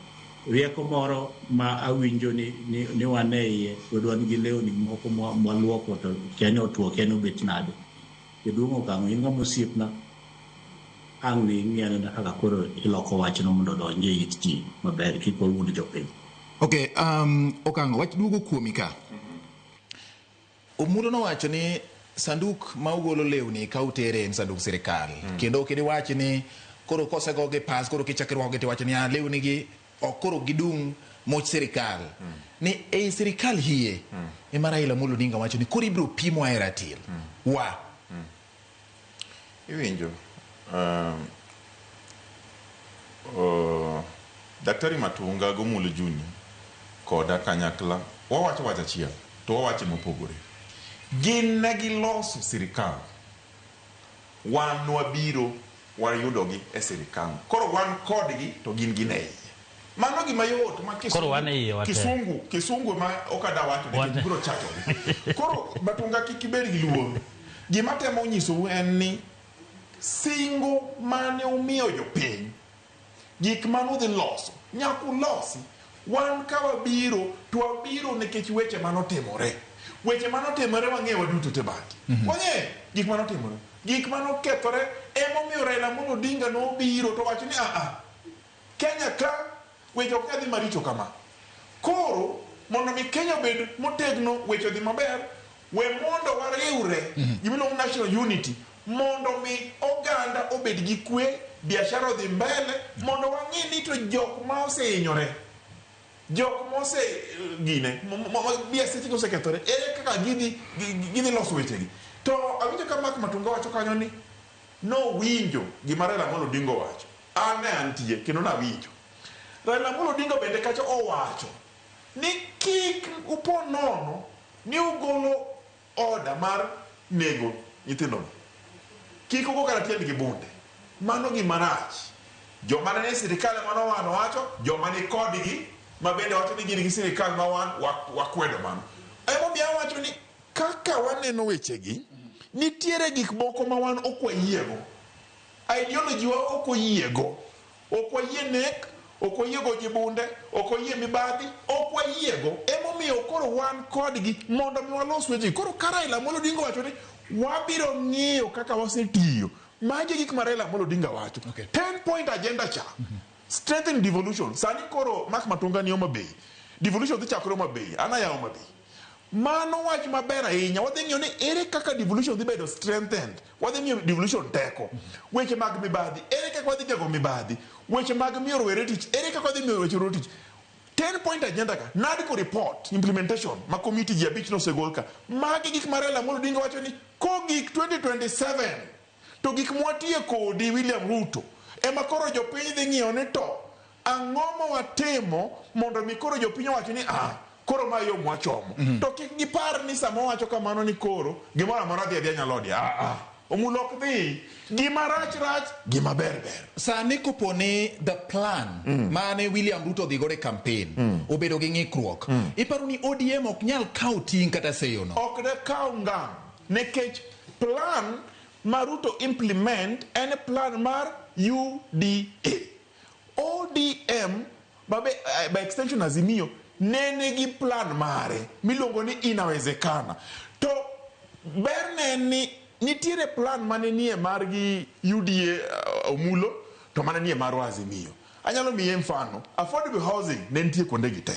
Speaker 10: Rieko moro ma awinjo ni wan e iye pod wan gi lewni moko mwaluoko to kia ni otuo, kia ni obet nade. Jaduong' Okang'o, in ng'ama osiepna, ang' ni ing'i anena kaka koro iloko wachno mondo odonj e it ji maber, kik wawuond jopiny.
Speaker 8: Okay, Okang'o, wach duogo kuomi ka. Omulo nowacho ni sanduk ma ugolo lewni ka utere en sanduk sirikal. Kendo ok iwach ni koro kosegogi pas koro kichako irwakogi tiwacho ni lewni gi ok koro gidung' moch sirikal. Ni ei sirikal hie ema Raila Amolo Odinga wacho ni koro ibiro pimwa e ratil. Wa.
Speaker 2: Iwinjo. Daktari Matunga Gomulu Junior koda kanyakla wawacho wach achiel to wawache mopogore. Gin ne giloso sirikal. Wan wabiro wayudogi e sirikal. Koro wan kodgi to gin gin e iye. Mano gima yot ma
Speaker 9: Koro wan e iye wate.
Speaker 2: Kisungu ma ok ada wacho nikech biro chachogi. Koro Matunga kik ibed gi luoro. Gima temo nyisou en ni singo mane umiyo jopiny, gik mane udhi loso, nyaka ulosi. Wan ka wabiro, to wabiro nikech weche manotimore. Weche manotimore wang'eyo waduto te bati. Wang'eyo gik manotimore. Gik manokethore emomiyo Raila Amolo Odinga nobiro to wacho ni a Kenya ka weche ok nyal dhi maricho kama. Koro mondo mi Kenya obed motegno, weche odhi maber, we mondo wariwre, gimiluongo ni national unity, mondo mi oganda obed gi kwe, biashara odhi mbele, mondo wang'i ni to jok ma osehinyore, jok ma ose gine, biasechegi osekethore, ere kaka gidhi loso wechegi. To awinjo ka Mark Matunga wacho kanyo ni nowinjo gima Raila Amolo Odinga owacho. An ne antie kendo nawinjo. Raila Amolo Odinga bende kacha owacho ni kik upo nono ni ugolo order mar nego nyithindogo. Kik ugo kata tiend gi bunde. Mano gima rach. Joma ne ni sirikal ema nowacho, joma ni kodgi ma bende wacho ni gin gi sirikal ma wan wakwedo mano. Emomiyo awacho ni kaka waneno wechegi, nitiere gik moko ma wan ok wayiego. Ideology wa ok oyiego. Ok wayie nek, ok wayie go ji bunde, ok wayie mibadhi, ok wayiego. Emomiyo koro wan kodgi mondo mi walos wechegi. Koro ka Raila Amolo Odinga owacho ni wabiro ng'iyo kaka wasetiyo, magi e gik ma Raila Amolo Odinga wacho. 10 point agenda cha. Strengthen devolution. Sani koro Mark Matunga ni Homa Bay. Devolution dhi chakore Homa Bay. An aya Homa Bay. Mano wach maber ahinya. Wadhi ng'iyo ni ere kaka devolution dhi bedo strengthened. Wadhi miyo devolution teko. Weche mag mibadhi, ere kaka wadhi geng'o mibadhi? Weche mag miyo rowere tich, ere kaka wadhi miyo weche rowere tich? 10 point agenda ka, NADCO report implementation ma committee ji abich nosegol ka. Magi gik ma Raila Amolo Odinga wacho ni kogik 2027 to gik mwatiye kodi William Ruto ema koro jopiny dhi ng'iyo ni to ang'o ma watimo mondo mi koro jopiny owach ni ah, koro ma yo mwachomo. To kik gipar ni sama owacho kamano ni koro gimoro amora dhi adhiya nyalhodia. Ah, ah. Omulo ok dhi. Gima rach rach, gima ber ber.
Speaker 8: Sani kopo ni the plan mane William Ruto odhi godo e campaign obedo gi ng'ikruok, iparo ni ODM ok nyal kawo ting' kata seyo no?
Speaker 2: Ok de kaw ngang' nikech plan ma Ruto implement en plan mar UDA. ODM mabe by extension Azimio ne nigi plan mare miluongo ni inawezekana. To berne en ni nitiere plan mane nie margi UDA Omulo to mane nie marwa Azimio. Anyalo miye mfano, affordable housing ne nitie kuonde gi te.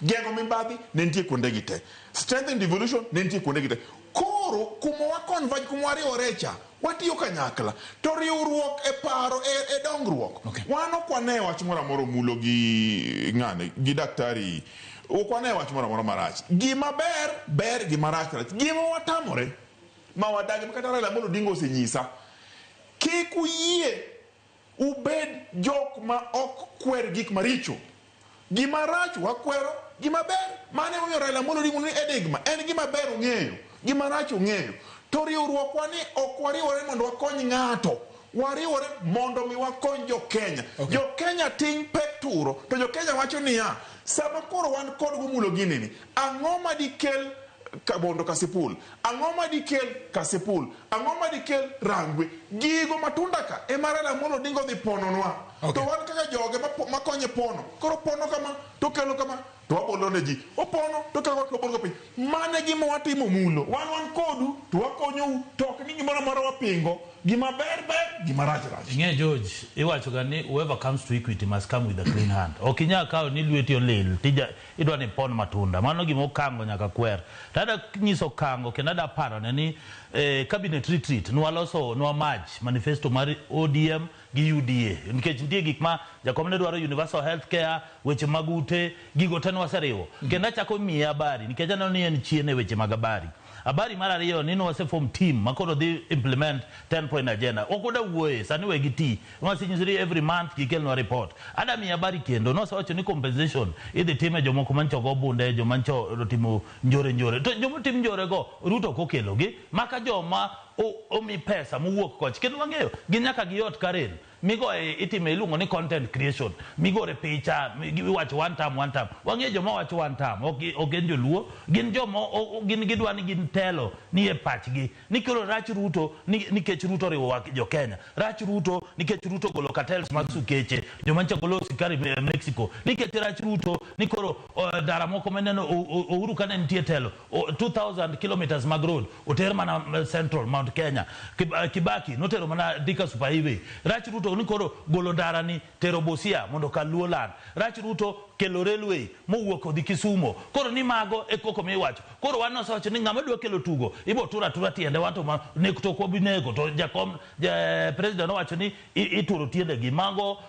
Speaker 2: Geng'o mibadhi ne nitie kuonde gi te. Strengthen devolution ne nitie kuonde gi te. Koro kuma wa converge, kuma wariwore cha, watiyo kanyakla. To riwruok e paro e dongruok. Wan ok wane wach moro amora Omulo gi ng'ane, gi daktari. Ok wane wach moro amora marach. Gima ber, ber, gima rach, rach. Gima watamore, ma wadagi, ma kata Raila Amolo Odinga osenyisa, kik uyie ubed jok ma ok kwer gik maricho. Gima rach wakwero, gima ber, mano emomiyo Raila Amolo Odinga ni enigma, en gima ber ong'eyo, gima rach ong'eyo. To riwruokwa ni ok wariwore mondo wakony ng'ato, wariwore mondo mi wakony jo Kenya. Jo Kenya ting' pek turo, to jo Kenya wacho niya, sama koro wan kod Omulo gini ni, ang'o ma dikel Kabondo Kasipul, ang'o ma dikel Kasipul, ang'o ma dikel Rangwe? Gigo matunda ka ema Raila Amolo Odinga odhi pononwa. To wan kaka joge makonye pono, koro pono kama, to kelo kama, to wabolo ne ji. Opono, to kelo to wabolo piny. Mano e gima watimo Omulo. Wan wan kodu, to wakonyou, to ok ni gimoro amora wapingo. Gima ber ber, gima rach rach.
Speaker 9: Ing'e George, iwacho ga ni whoever comes to Equity must come with a clean hand. Ok inyal kawo ni lweti olil tija idwa ni ipon matunda. Mano gima Okango nyaka kwer. To adwa nyiso Okango kendo adwa parone ni cabinet retreat nwaloso nwa merge manifesto mar ODM gi UDA. Nikech nitie gik ma jakom ne dwaro universal health care, weche mag ute, gigo te nwaseriwo. Kendo achako miye habari nikech aneno ni en chien e weche mag habari. Habari mar ariyo ni nwaseform team ma koro dhi implement 10 point agenda. Ok wada wuoye sani we giti. Nwasenyiso ni every month gikelnwa report. Ada miyi habari kendo nwasewacho ni compensation idhi time jomoko mancho go bunde, joma ncho otimo njore njore. To joma otim njore go Ruto ok okelogi. Maka joma omi pesa mowuok koch. Kendo wang'eyo gin nyaka giyot Karen. Migoye itime iluongo ni content creation. Migore picha, iwacho one term, one term. Wang'eyo joma wacho one term, ok gin joluo, gin joma gin gidwa ni gin telo ni e pachgi. Ni koro rach Ruto nikech Ruto oriwo wa jo Kenya. Rach Ruto nikech Ruto ogolo cartels mag sukeche, joma nyocha golo sukari Mexico. Nikech rach Ruto ni koro ndara moko mineno Uhuru kane nitie telo, 2000 kilometers mag road oter mana Central Mount Kenya. Kibaki notero mana Thika Super Highway. Rach Ruto ni koro golo ndara ni tero Busia mondo okal Luo Land. Rach Ruto kelo railway mowuok odhi Kisumo. Koro ni mago e koko miwacho. Koro wan wasewacho ni ng'ama dwa kelo tugo ibo tura tura tiende wan to nek to ok wabi nego. To jakom president owacho ni ituro tiendegi. Mago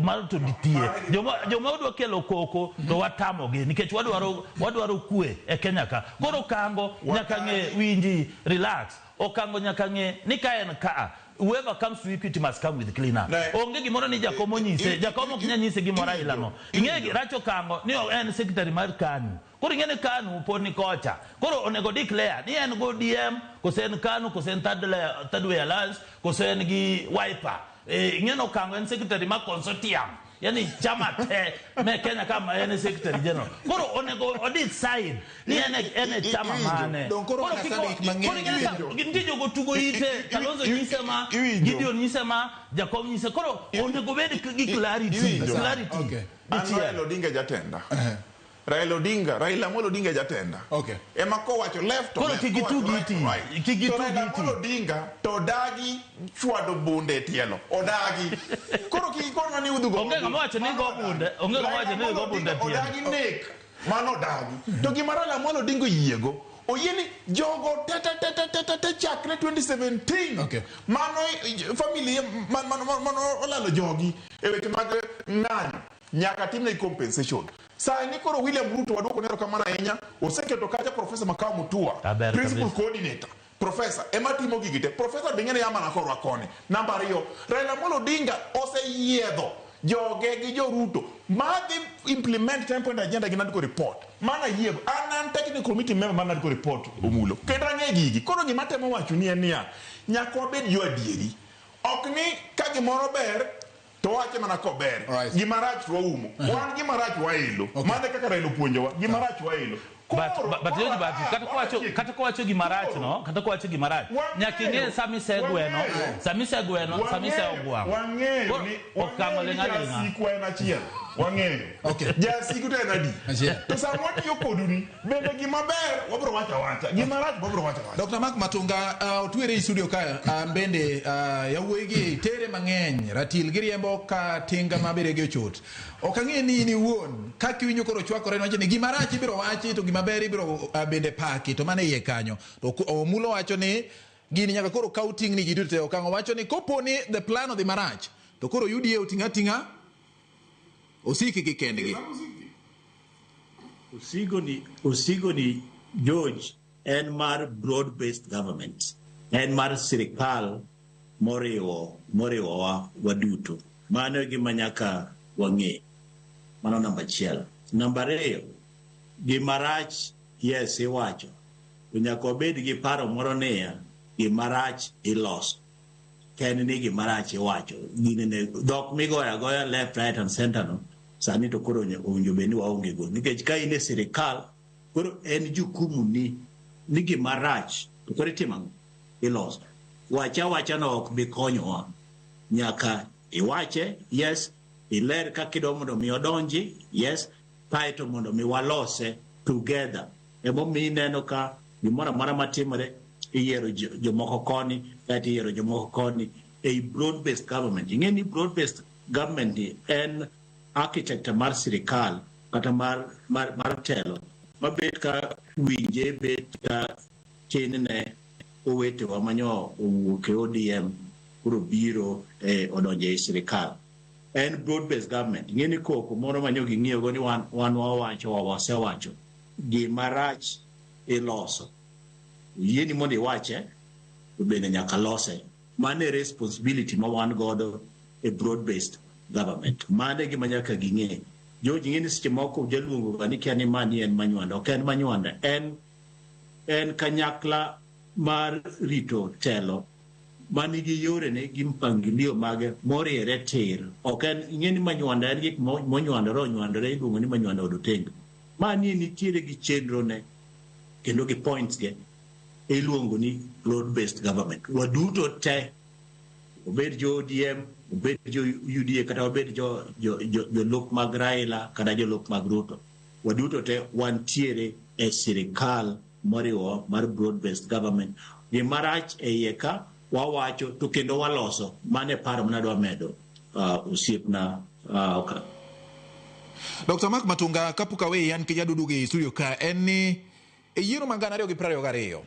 Speaker 9: mano to nitie. Joma odwa kelo koko to watamogi nikech wadwaro kwe e Kenya ka. Koro Okango nyaka ng'e winji relax. Okango nyaka ng'e ni ka en ka whoever comes to Equity must come with clean up. Onge gimoro ni Jakom onyise, Jakom ok nyal nyise gimoro aila no. Ing'e rach Okango ni en secretary mar KANU. Koro ing'e ni KANU pod ni kocha. Koro onego declare ni en go ODM, kose en KANU, kose en Third Way Alliance, kose en gi Wiper. Ing'e ni Okango en secretary mar consortium. Yani chama te me Kenya kama en secretary general. Koro onego o decide ni en e chama mane.
Speaker 8: Koro
Speaker 9: koro nitie jogo tugo ite, Kalonzo nyise ma, Gideon nyise ma, Jakom nyise. Koro onego bed gi clarity. Clarity.
Speaker 2: Okay. An Raila Odinga jatenda. Raila Odinga, Raila Amolo Odinga jatenda.
Speaker 8: Okay.
Speaker 2: Ema kowacho left to
Speaker 9: Koro
Speaker 2: left,
Speaker 9: kik
Speaker 2: kowacho
Speaker 9: itug
Speaker 2: right to
Speaker 9: iti.
Speaker 2: right.
Speaker 9: Kik
Speaker 2: To
Speaker 9: itug
Speaker 2: Raila
Speaker 9: iti.
Speaker 2: Amolo Odinga to dagi chwado bunde e tielo. Odagi. Koro kik ikonwa ni udhi go
Speaker 9: Onge ng'ama wacho ni go bunde, onge ng'ama wacho ni go bunde e tielo.
Speaker 2: Odagi nek. Mano odagi. To gima Raila Amolo Odinga oyiego, oyie ni jogo te te te te te te te chakre 2017.
Speaker 8: Okay.
Speaker 2: Mano family mano olalo jogi e weche mag ng'anyo. Nyaka timne compensation. Sani koro William Ruto waduoko ne erokamano ahinya, oseketo kacha Professor Makau Mutua,
Speaker 9: Aber
Speaker 2: principal
Speaker 9: kabisa.
Speaker 2: coordinator. Professor ema timo gigi te. Professor be ng'ene ya mana korwa koni. Namba ariyo, Raila Amolo Odinga oseyiedho joge gi jo Ruto madhi implement 10 point agenda gi NADCO report. Mana yiego. An technical committee member mar NADCO report Omulo. Kendo ang'e gigi. Koro gima temo wacho ni en niya, nyaka wabed jo adieri. Ok ni ka gimoro ber to wache mana kober. Gima rach to waumo. Wan gima rach waelo. Mano e kaka Raila opuonjowa. Gima rach waelo.
Speaker 9: But George Bati, kata kowacho gima rach no, kata kowacho gima rach. Nyaka ing'e sama isegweno, sama isegweno, sama iseogwang'o.
Speaker 2: Wang'eyo ni
Speaker 9: Okango ling' aling'a.
Speaker 2: jasikwa en achiel. Wang'eyo. Jasiku to en adi. To sama watiyo kodu ni, bende gima ber wabiro wacho awacha. Gima rach wabiro wacho awacha.
Speaker 8: Dr. Mark Matunga, otwere e studio ka, bende yawuoyi gi tere mang'eny, ratil giriembo ka tinga ma beregi ochot. Ok ang'e ni in iwuon, kaka iwinjo koro chwakore niwacho ni gima rach ibiro wachi to gima ber ibiro bende paki, to mano e iye kanyo. To Omulo wacho ni gini nyaka koro kaw ting'ni ji duto te. Okang'o wacho ni kopo ni the plan odhi marach, to koro UDA oting'o ating'a osiki gi kendgi.
Speaker 10: Osigo ni George en mar broad based government. En mar sirikal moriwowa waduto. Mano e gima nyaka wang'e. Mano namba achiel. Namba ariyo, gima rach yes iwacho. To nyaka wabed gi paro moro niya, gima rach iloso. Ken ni gima rach iwacho. Gini ne dhok migoyo agoya left, right and center no, sani to koro owinjo bed ni waonge go. Nikech ka in e sirikal, koro en jukumu ni gima rach, to koro itimo ang'o? Iloso. Wacha awacha no ok bi konyowa. Nyaka iwache, yes, iler kaka idwa mondo mi odonji, yes, kaeto mondo mi walose together. Emomiyo ineno ka gimoro amora matimore, iyiero jomoko koni, kaeto iyiero jomoko koni, ei broad based government. Ing'e ni broad based government ni en architecture mar sirikal kata mar telo mabet ka winje bet ka tin ne owetewa manyo owuok e ODM koro biro odonjo e sirikal. En broad based government. Ing'e ni koko moro manyo ging'iyogo ni wan wawacho, wasewacho gima rach iloso. Oyieni mondo iwache, to bende nyaka lose. Mano e responsibility ma wan godo e broad based government. Mano e gima nyaka ging'e. George, ing'e ni seche moko jaluongo ga ni kia ni mani en manywanda. Ok en manywanda, en kanyakla mar rito telo manigi yorene gi mpangilio mage moriere tir. Ok en, ing'e ni manywanda en gik monywandore onywandore, iluongo ni manywanda od otenga. Mani nitiere gi chenro ne kendo gi points ge, iluongo ni broad based government. Waduto te, obed jo ODM, obed jo UDA, kata obed jo jolup mag Raila kata jolup mag Ruto, waduto te wantiere e sirikal moriwo mar broad based government. Gima rach e iye ka wawacho to kendo waloso. Mano e paro manadwa medo, osiepna. Okay.
Speaker 8: Dr. Mark Matunga, kapok aweyi an nikech adudu gi studio ka, en ni e yiero mag 2022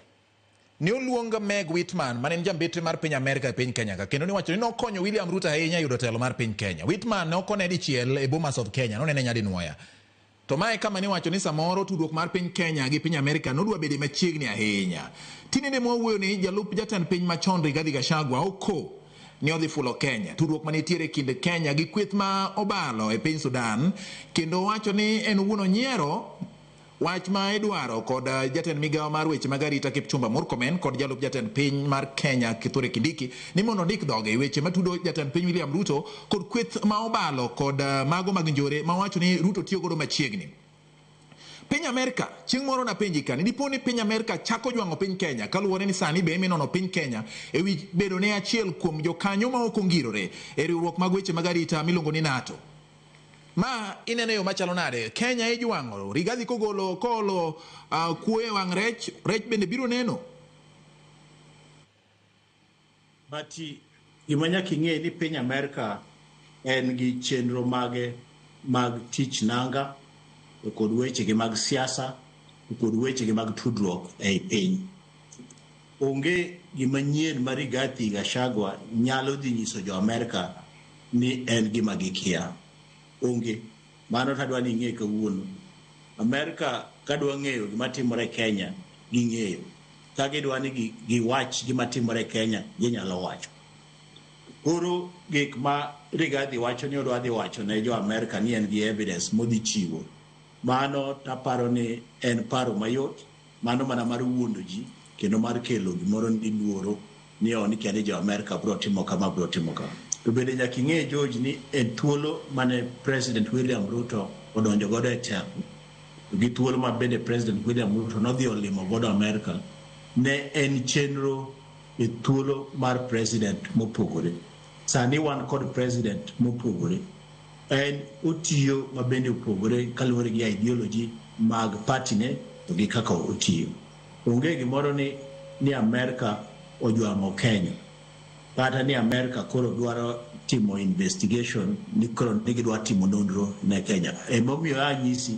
Speaker 8: ne oluong Meg Whitman mane en jambetre mar piny Amerka e piny Kenya ka, kendo niwacho ni nokonyo William Ruto ahinya yudo telo mar piny Kenya. Whitman ne ok one dichiel e Bomas of Kenya, nonene nyadinwoya. To mae kama niwacho ni samoro tudruok mar piny Kenya gi piny Amerka nodwa bede machiegni ahinya. Tinende mwawuoyo ni jalup jatend piny machon Rigathi Gachagua oko ni odhi fulo Kenya. Tudruok manitiere e kind Kenya gi kweth ma obalo e piny Sudan, kendo wacho ni en owuon onyiero wach ma idwaro kod jatend migawo mar weche mag arita Kipchumba Murkomen kod jalup jatend piny mar Kenya Kithure Kindiki ni mondo ondik dhoge e weche matudo jatend piny William Ruto kod kweth ma obalo kod mago mag njore ma wacho ni Ruto tiyo godo machiegni. Piny Amerka, chieng' moro napenji ka ni dipo ni piny Amerka chako jwang'o piny Kenya kaluwore ni sani be minono piny Kenya e wi bedo ne achiel kuom jokanyo ma ok ongirore e riwruok mag weche mag arita miluongo ni NATO. Ma ineno yo machalo nade? Kenya ijwang'o, Rigathi kogolo koolo kuoyo e wang' rech, rech bende biro neno.
Speaker 10: But gima nyaka ing'e ni piny Amerka en gi chenro mage mag tich nanga to kod wechegi mag siasa to kod wechegi mag tudruok ei piny. Onge gima nyien ma Rigathi Gachagua nyalo dhi nyiso jo Amerka ni en gima gikia. Onge. Mano tadwa ni ing'e kawuono. Amerka kadwa ng'eyo gima timore Kenya, ging'eyo. Ka gidwa ni giwach gima timore Kenya, ginyalo wacho. Koro gik ma Rigathi wacho ni odwa dhi wacho ne jo Amerka ni en gi evidence modhi chiwo. Mano taparo ni en paro mayot, mano mana mar wuondo ji kendo mar kelo gimoro ni luoro ni oni kia ni jo Amerka biro timo kama, biro timo kama. To bende nyaka ing'e George ni en thuolo mane President William Ruto odonjo godo e telo, gi thuolo ma bende President William Ruto nodhi olimo godo Amerka, ne en chenro e thuolo mar president mopogore. Sani wan kod president mopogore. En otiyo ma bende opogore kaluwore gi ideology mag party ne to gi kaka otiyo. Onge gimoro ni Amerka ojwang'o Kenya, kata ni Amerka koro dwaro timo investigation ni koro ni gidwa timo nonro ne Kenya. Emomiyo anyisi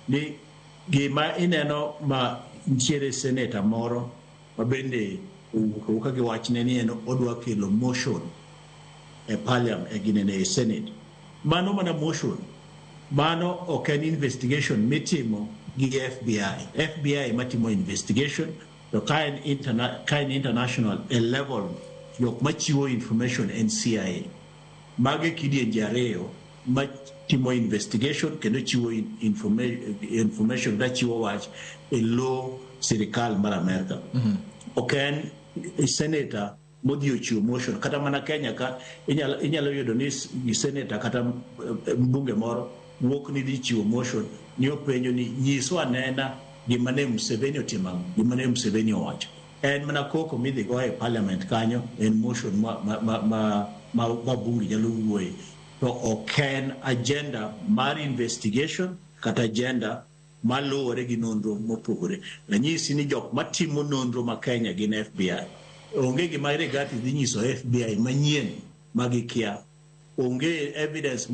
Speaker 10: ni gima ineno ma nitiere senator moro ma bende owuok ka giwachne ni en odwa kelo motion e parliament e ginene e senate. Mano mana motion, mano ok en investigation mitimo gi FBI. FBI matimo investigation to ka en international e level jok machiwo information en CIA. Mage kidienje ariyo matimo investigation kendo chiwo information kata chiwo wach e lo sirikal mar Amerka. Ok en senator modhi ochiwo motion. Kata mana Kenya ka inyalo yudo ni senator kata mbunge moro wuok ni dhi chiwo motion ni openjo ni nyiswa anena gima ne Museveni otimo, gima ne Museveni owacho. En mana koko midhi go e parliament kanyo, en motion ma bunge nyalo wuoye. To ok en agenda mar investigation kata agenda maluwore gi nonro mopogore. Ranyisi ni jok matimo nonro ma Kenya gin FBI. Onge gima Rigathi dhi nyiso FBI manyien ma gikia. Onge evidence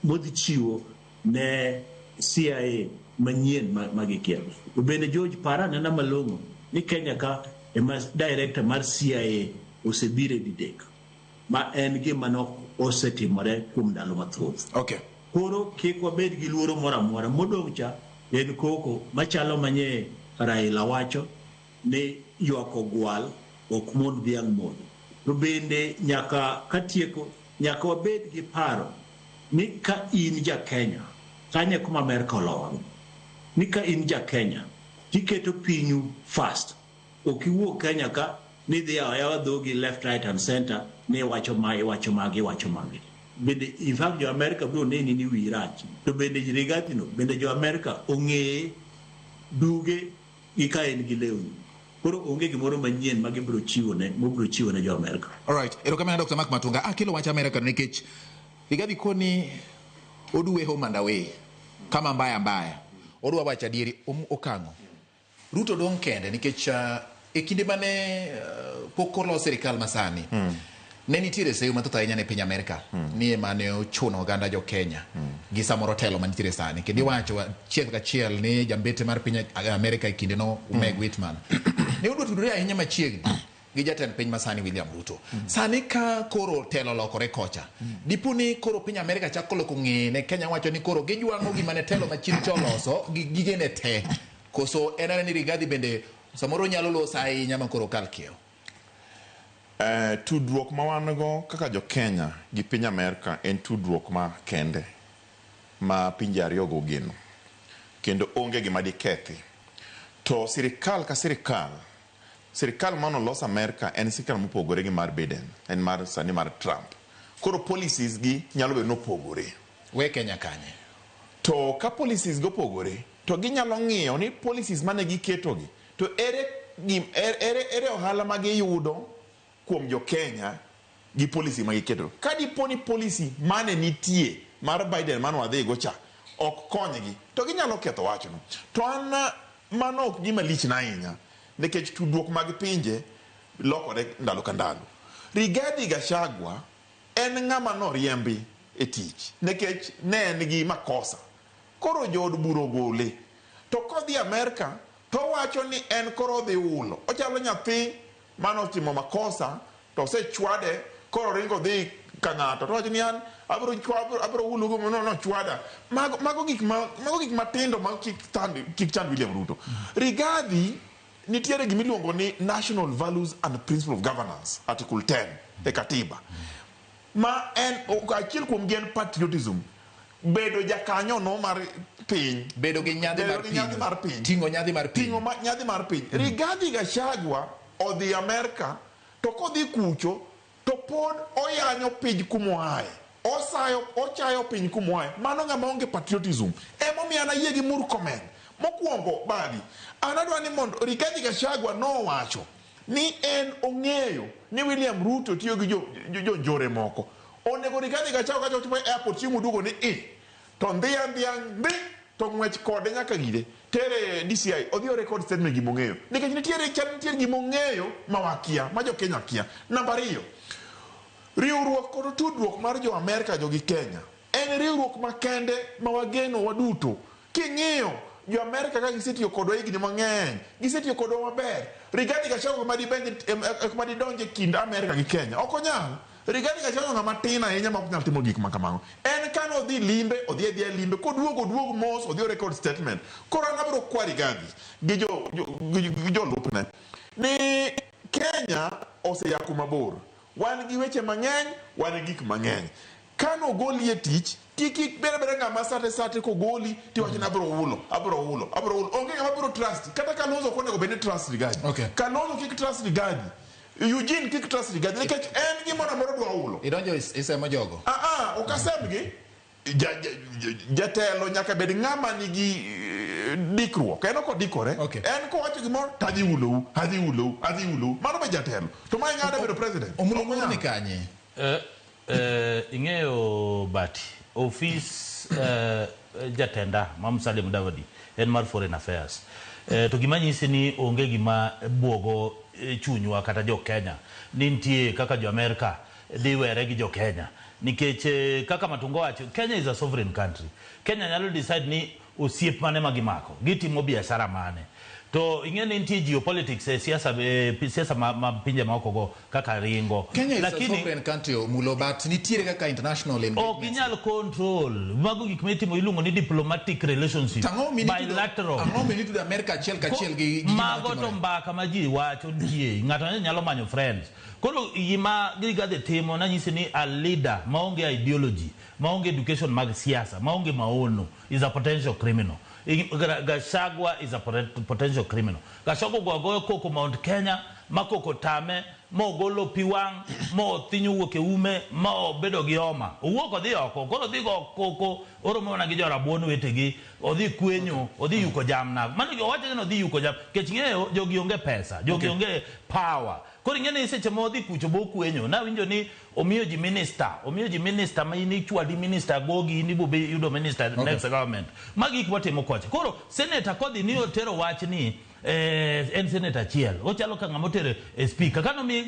Speaker 10: modhi chiwo ne CIA manyien ma gikia. To bende George, para anena malong'o ni Kenya ka ema director mar CIA osebiro didek, ma en gima nok osetimore kuom ndalo mathoth.
Speaker 8: Okay.
Speaker 10: Koro kik wabed gi luoro moro amora. Modong' cha en koko machalo manye Raila wacho Ni ywak ogwal ok mon dhiang' modho. To bende nyaka katieko nyaka wabed gi paro ni ka in ja Kenya, kanye kuma Amerka olowago, ni ka in ja Kenya tiketo pinyu first. Ok iwuog Kenya ka ni dhi ayawa dhogi left, right and center ni iwacho ma, iwacho magi, iwacho magi. Bende in fact jo Amerka biro neni ni wiyi rach. To bende Rigathi no bende jo Amerka ong'eye duge gi ka en gi lewni. Koro onge gimoro manyien ma gibiro chiwo ne mobiro chiwo ne jo Amerka.
Speaker 8: Alright, erokamano Dr. Mark Matunga. Akelo wach Amerika nikech Rigathi koni oduwe home and away kama mbaya mbaya. Odwa wacho adieri okang'o. Ruto dong' kende nikech e kinde mane pok olos sirikal masani ne nitiere seyo mathoth ahinya ne piny Amerika ni ema ne ochuno oganda jo Kenya gi samoro telo manitiere sani kendo iwacho achiel kachiel ni jambete mar piny Amerika e kinde no Meg Whitman ne odwa tudore ahinya machiegni gi jatend piny masani William Ruto. Sani ka koro telo olokore kocha, dipo ni koro piny Amerika chako loko ng'eye ne Kenya wacho ni koro gijwang'o gima ne telo machien cha oloso gi gigene te. Koso en anena ni Rigathi bende samoro nyalo loso ahinya ma koro okal kiewo.
Speaker 2: Tudruok ma wan go kaka jo Kenya gi piny Amerka en tudruok ma kende ma pinje ariyogo ogeno kendo onge gima dikethi. To sirikal ka sirikal, sirikal manolos Amerka en sirikal mopogore gi mar Biden, en mar sani mar Trump. Koro policies gi nyalo bedo nopogore.
Speaker 8: We Kenya kanye?
Speaker 2: To ka policies go opogore, to ginyalo ng'iyo ni policies mane giketogi, to ere ohala ma giyudo kuom jo Kenya gi policy ma giketo. Ka dipo ni policy mane nitie mar Biden mane wadhigo cha ok konygi, to ginyalo ketho wachno. To an mano ok gima lichna ahinya, nikech tudruok mag pinje lokore ndalo ka ndalo. Rigathi Gachagua en ng'ama noriembi e tich nikech ne en gi makosa. Koro jood bura ogole. To kodhi Amerka to owacho ni en koro odhi ulo. Ochalo nyathi manotimo makosa to osechwade koro ringo dhi ka ng'ato to owacho ni an abiro ulo go no chwada. Mago gik matindo ma kik chand William Ruto. Rigathi nitiere gima iluongo ni National Values and Principle of Governance, Article 10 e katiba. Ma en achiel kuom gi en patriotism. Bedo jakanyo no mar piny.
Speaker 8: Bedo gi nyadhi mar piny. Ting'o nyadhi mar piny.
Speaker 2: Ting'o nyadhi mar piny. Rigathi Gachagua odhi Amerka to kodhi kucho to pod oyanyo piny kumoaye. Ochayo piny kumoaye. Mano ng'ama onge patriotism. Emomiyo an ayie gi Murkomen. Mokwongo badi, an adwa ni mondo Rigathi Gachagua nowacho ni en ong'eyo ni William Ruto tiyo gi jonjore moko. Onego Rigathi Gachagua kachopo e airport chieng' moduogo ni i to ndhiya ndhi to ng'wech kode nyaka gire tere DCI odhi o record statement gimong'eyo nikech nitiere gimong'eyo ma wakia ma jo Kenya kia. Namba 2, riwruok kod tudruok mar jo Amerka jo gi Kenya en riwruok makende ma wageno waduto. King'iyo jo Amerka ka gisetiyo kodwa higni mang'eny, gisetiyo kodwa maber. Rigathi Gachagua ma didonje kind Amerka gi Kenya ok onyal. Rigathi Gachagua ng'ama tin ahinya ma ok nyal timo gik ma kamago. En kane odhi limbe, odhi adhiya limbe, koduogo oduog mos, odhi o record statement. Koro an abiro kwa Rigathi gi jolupne ni Kenya oseyako mabor. Wan gi weche mang'eny, wan gi gik mang'eny. Kano ogoli e tich, kik bed abeda ng'ama sate kogoli tiwacho ni abiro ulo. Onge ng'ama biro trust. Kata Kalonzo ok onego bed ni trust Rigathi.
Speaker 8: Okay.
Speaker 2: Kalonzo kik trust Rigathi. Eugene kik trust Rigathi nikech en gimoro amora dwa ulo.
Speaker 8: Idonjo isemo jogo.
Speaker 2: Ok asemgi. Jatelo nyaka bed ng'ama nigi dikruok. En ok odikore. En kowacho gimoro to adhi ulou, adhi ulou. Mano be jatelo. To mae ng'ado bedo president.
Speaker 8: Omulo ni kanye?
Speaker 9: Ing'eyo Bati, ofis jatenda ma Musalia Mudavadi en mar Foreign Affairs. To gima nyisi ni onge gima buogo chunywa kata jo Kenya ni nitie kaka jo Amerka dhi were gi jo Kenya nikech kaka Matungo wacho, Kenya is a sovereign country. Kenya nyalo decide ni osiep mane ma gimako, gitimo biashara mane. To ing'e ni nitie geopolitics e siasa, e siasa ma pinje maoko go kaka ringo.
Speaker 8: Kenya is a sovereign country, Omulo, but nitiere kaka international
Speaker 9: Ok inyal control mago gik mitimo iluongo ni diplomatic relationship.
Speaker 8: Ang'o mini tudo-
Speaker 9: Bilateral.
Speaker 8: Ang'o mini tudo Amerika achiel kachiel gi gima
Speaker 9: Mago to
Speaker 8: timore?
Speaker 9: mbaka ma ji wacho nitie, ng'ato nyalo manyo friends. Koro gima Rigathi timo nanyisi ni a leader maonge ideology, maonge education mag siasa, maonge maono is a potential criminal. Gachagua is a potential criminal. Gachagua go agoyo koko Mount Kenya, ma koko tame, mogolo pi wang', mothinyo wuok e ume, ma obedo gi homa. Owuok odhi oko, koro odhi go koko, oromo mana gi jorabuon wetegi, odhi kwenyo, odhi yuko jamna. Mano owacho ni odhi yuko jamna, nikech ing'eyo jogi onge pesa, jogi onge power. Koro ing'e ni seche ma odhi kucho bo kwenyo, nawinjo ni omiyo ji minister, omiyo ji minister ma in ichwadi minister gogi, in ibo be yudo minister next government. Magi gik watimo kocha. Koro senator kodhi ni otero wach ni en senator achiel, ochalo ka ng'ama otero e speaker. Kano mi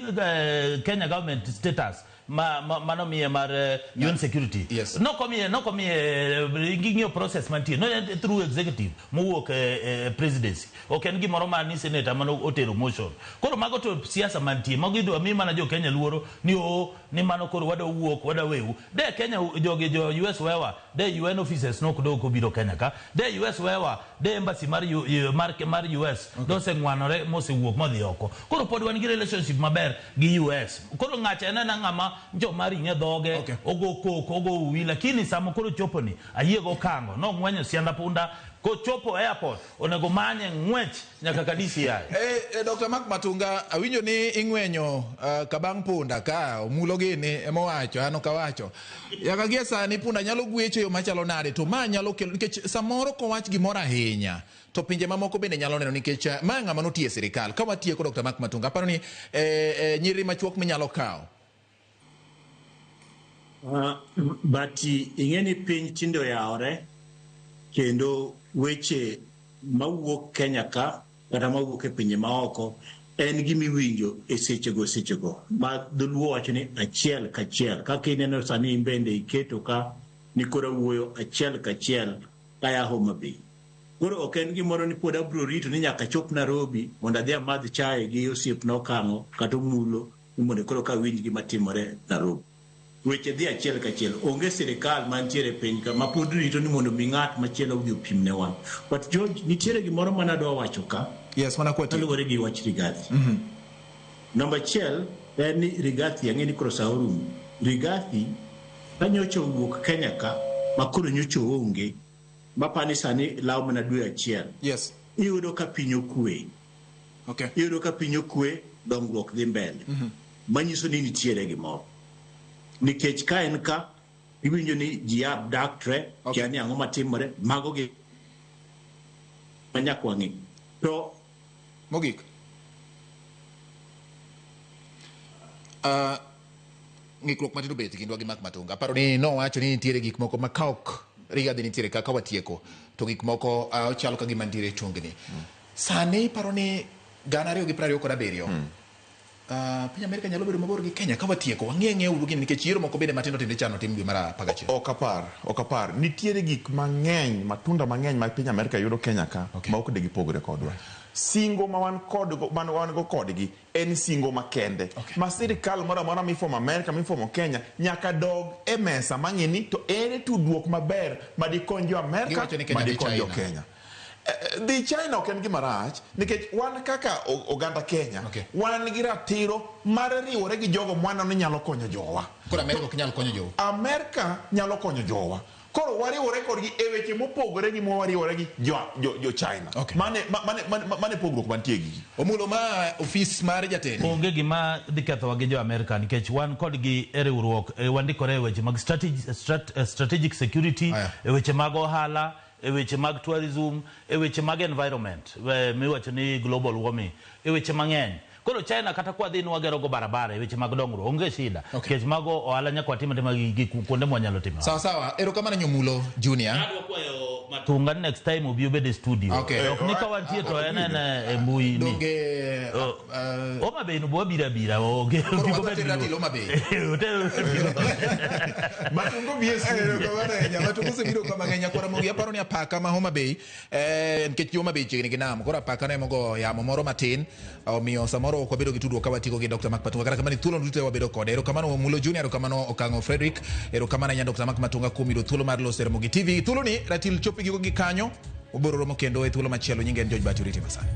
Speaker 9: Kenya government status ma manomiye mar UN security. Nokomiye ging'iyo process mantie. No en through executive mowuok presidency. Ok en gimoro ma ni senator mano otero motion. Koro mago to siasa mantie. Mago idwa mi mana jo Kenya luoro ni o ni mano koro wada wuok wada wewu. De Kenya jogi jo US wewa, de UN officers nok dok obiro Kenya ka. De US wewa, de embassy mar U, U, mar US doseng'wanore mosewuok modhi oko. Koro pod wan gi relationship maber gi US. Koro ng'acha en ena ng'ama joma ring'e dhoge, ogo koko, ogo uwi, lakini sama koro chopo ni ayie go kango, nong'wenyo sianda punda, kochopo airport onego manye ng'wech nyaka ka DCI.
Speaker 8: Dr. Mark Matunga, awinjo ni ing'wenyo kabang' punda ka Omulo gini ema owacho, an ok awacho. Nyaka gie sani punda nyalo gwecho e yo machalo nade, to ma nyalo kelo nikech samoro kowach gimoro ahinya to pinje mamoko bende nyalo neno nikech ma ng'ama notiyo e sirikal. Ka watieko Dr. Mark Matunga, aparo ni nyiri machuok minyalo kawo.
Speaker 10: But ing'e ni piny tinde oyawore kendo weche mawuok Kenya ka kata mawuok e pinje maoko en gimiwinjo e sechego sechego ma dholuo wacho ni achiel kachiel. Kaka ineno sani in bende iketo ka ni koro awuoyo achiel kachiel kaya Homa Bay. Koro ok en gimoro ni pod abiro rito ni nyaka achop Nairobi mondo adhi amadh chae gi osiepna Okang'o kata Omulo ni mondo koro ka awinj gima timore Nairobi. Weche dhi achiel kachiel. Onge sirikal mantiere e piny ka ma pod rito ni mondo mi ng'at machielo odhi opim ne wan. But George, nitiere gimoro mana adwa wacho ka.
Speaker 8: Yes, mana kwa
Speaker 10: Kaluwore gi wach Rigathi. Namba achiel en ni Rigathi, ang'e ni koro sa orumo. Rigathi ka nyocha owuok Kenya ka, ma koro nyocha oonge, mapani sani lawo mana dwe achiel. Iyudo ka piny okwe. Iyudo ka piny okwe, dongruok dhi mbele. Manyiso ni nitiere gimoro. Nikech ka en ka, iwinjo ni ji abductre, kia ni ang'o matimore, mago gi ma nyaka wang'i. To
Speaker 8: mogik. Ng'ikruok matindo bet e kindwa gi Mark Matunga. Aparo ni nowacho ni nitiere gik moko ma ka ok Rigathi nitiere ka watieko to gik moko chalo ka gima nitiere tungni. Sani iparo ni 2027 piny Amerika nyalo bedo mabor gi Kenya ka watieko wang'e ng'e uru gini nikech yiero moko bende matindo tindo ichano tim dwe mar 11.
Speaker 2: Ok apar, ok apar. Nitiere gik mang'eny, matunda mang'eny ma piny Amerika yudo Kenya ka ma ok de gipogre kodwa. Singo ma wan kod ma wan go kodgi en singo makende. Ma sirikal moro amora mifomo Amerika, mifomo Kenya nyaka dog e mesa mang'e ni to ere tudruok maber ma dikony jo Amerika,
Speaker 8: Giwacho ni Kenya
Speaker 2: ma
Speaker 8: dhi
Speaker 2: dikony jo
Speaker 8: China.
Speaker 2: Kenya. Dhi China ok en gima rach nikech wan kaka oganda Kenya wan gi ratiro mar riwore gi jogo mwaneno ni nyalo konyo jowa.
Speaker 8: Koro Amerika ok nyal konyo jou.
Speaker 2: Amerika nyalo konyo jowa. Koro wariwore kodgi e weche mopogore gi mwariwore gi jo China. Mane pogruok mantie gi.
Speaker 8: Omulo ma ofis mar jatend.
Speaker 9: Onge gima dhi kethowa gi jo Amerika nikech wan kodgi e riwruok, wandikore e weche mag strategic security, e weche mag ohala, e weche mag tourism, e weche mag environment, miwacho ni global warming, e weche mang'eny. Koro China kata kwa dhi nwagero go barabara e weche mag dongruok onge shida. Nikech mago ohala nyaka watim atima gi kuonde mwanyalo timo.
Speaker 8: Sawa sawa, erokamano Nyomulo Junior.
Speaker 9: Adwa kwayo Matunga ni next time obi obed e studio.
Speaker 8: Okay.
Speaker 9: Ok ni ka wantie to en en e mbui ni.
Speaker 8: Donge
Speaker 9: Homa Bay no bo bira bira onge.
Speaker 8: Koro wadwa tero ratil Homa Bay.
Speaker 2: Matungo bi e studio.
Speaker 8: Erokamano ahinya. Matungo osebiro ka mang'eny nyakwara Mogi aparo ni apaka ma Homa Bay nikech jo Homa Bay chiegni gi nam koro apaka no emogo yamo moro matin omiyo samoro ok wabedo gi tudruok ka watigo gi Dr. Mark Matunga kata kamano thuolo duto wabedo kode. Erokamano Omulo Junior, erokamano Okang'o Frederick, erokamano ahinya Dr. Mark Matunga kuom yudo thuolo mar loso e Ramogi TV. Thuolo ni ratil chopo giko gi kanyo, wabiro romo kendo e thuolo machielo. Nyinga en George Bati, oriti masani.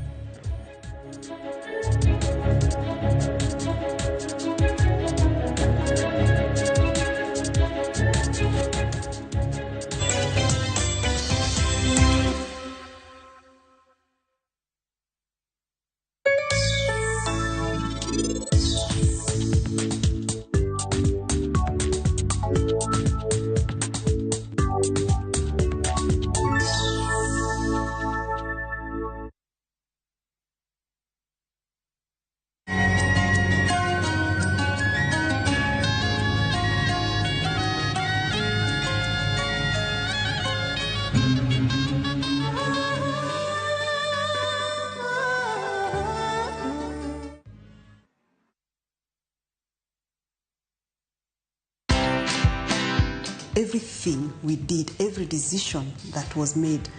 Speaker 4: Everything we did, every decision that was made,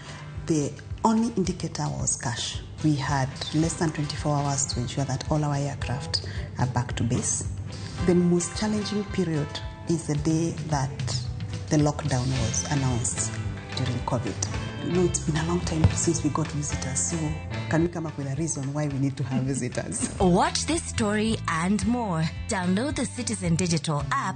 Speaker 4: the only indicator was cash. We had less than 24 hours to ensure that all our aircraft are back to base. The most challenging period is the day that the lockdown was announced during COVID. You know, it's been a long time since we got visitors, so can we come up with a reason why we need to have visitors?
Speaker 14: Watch this story and more. Download the Citizen Digital app.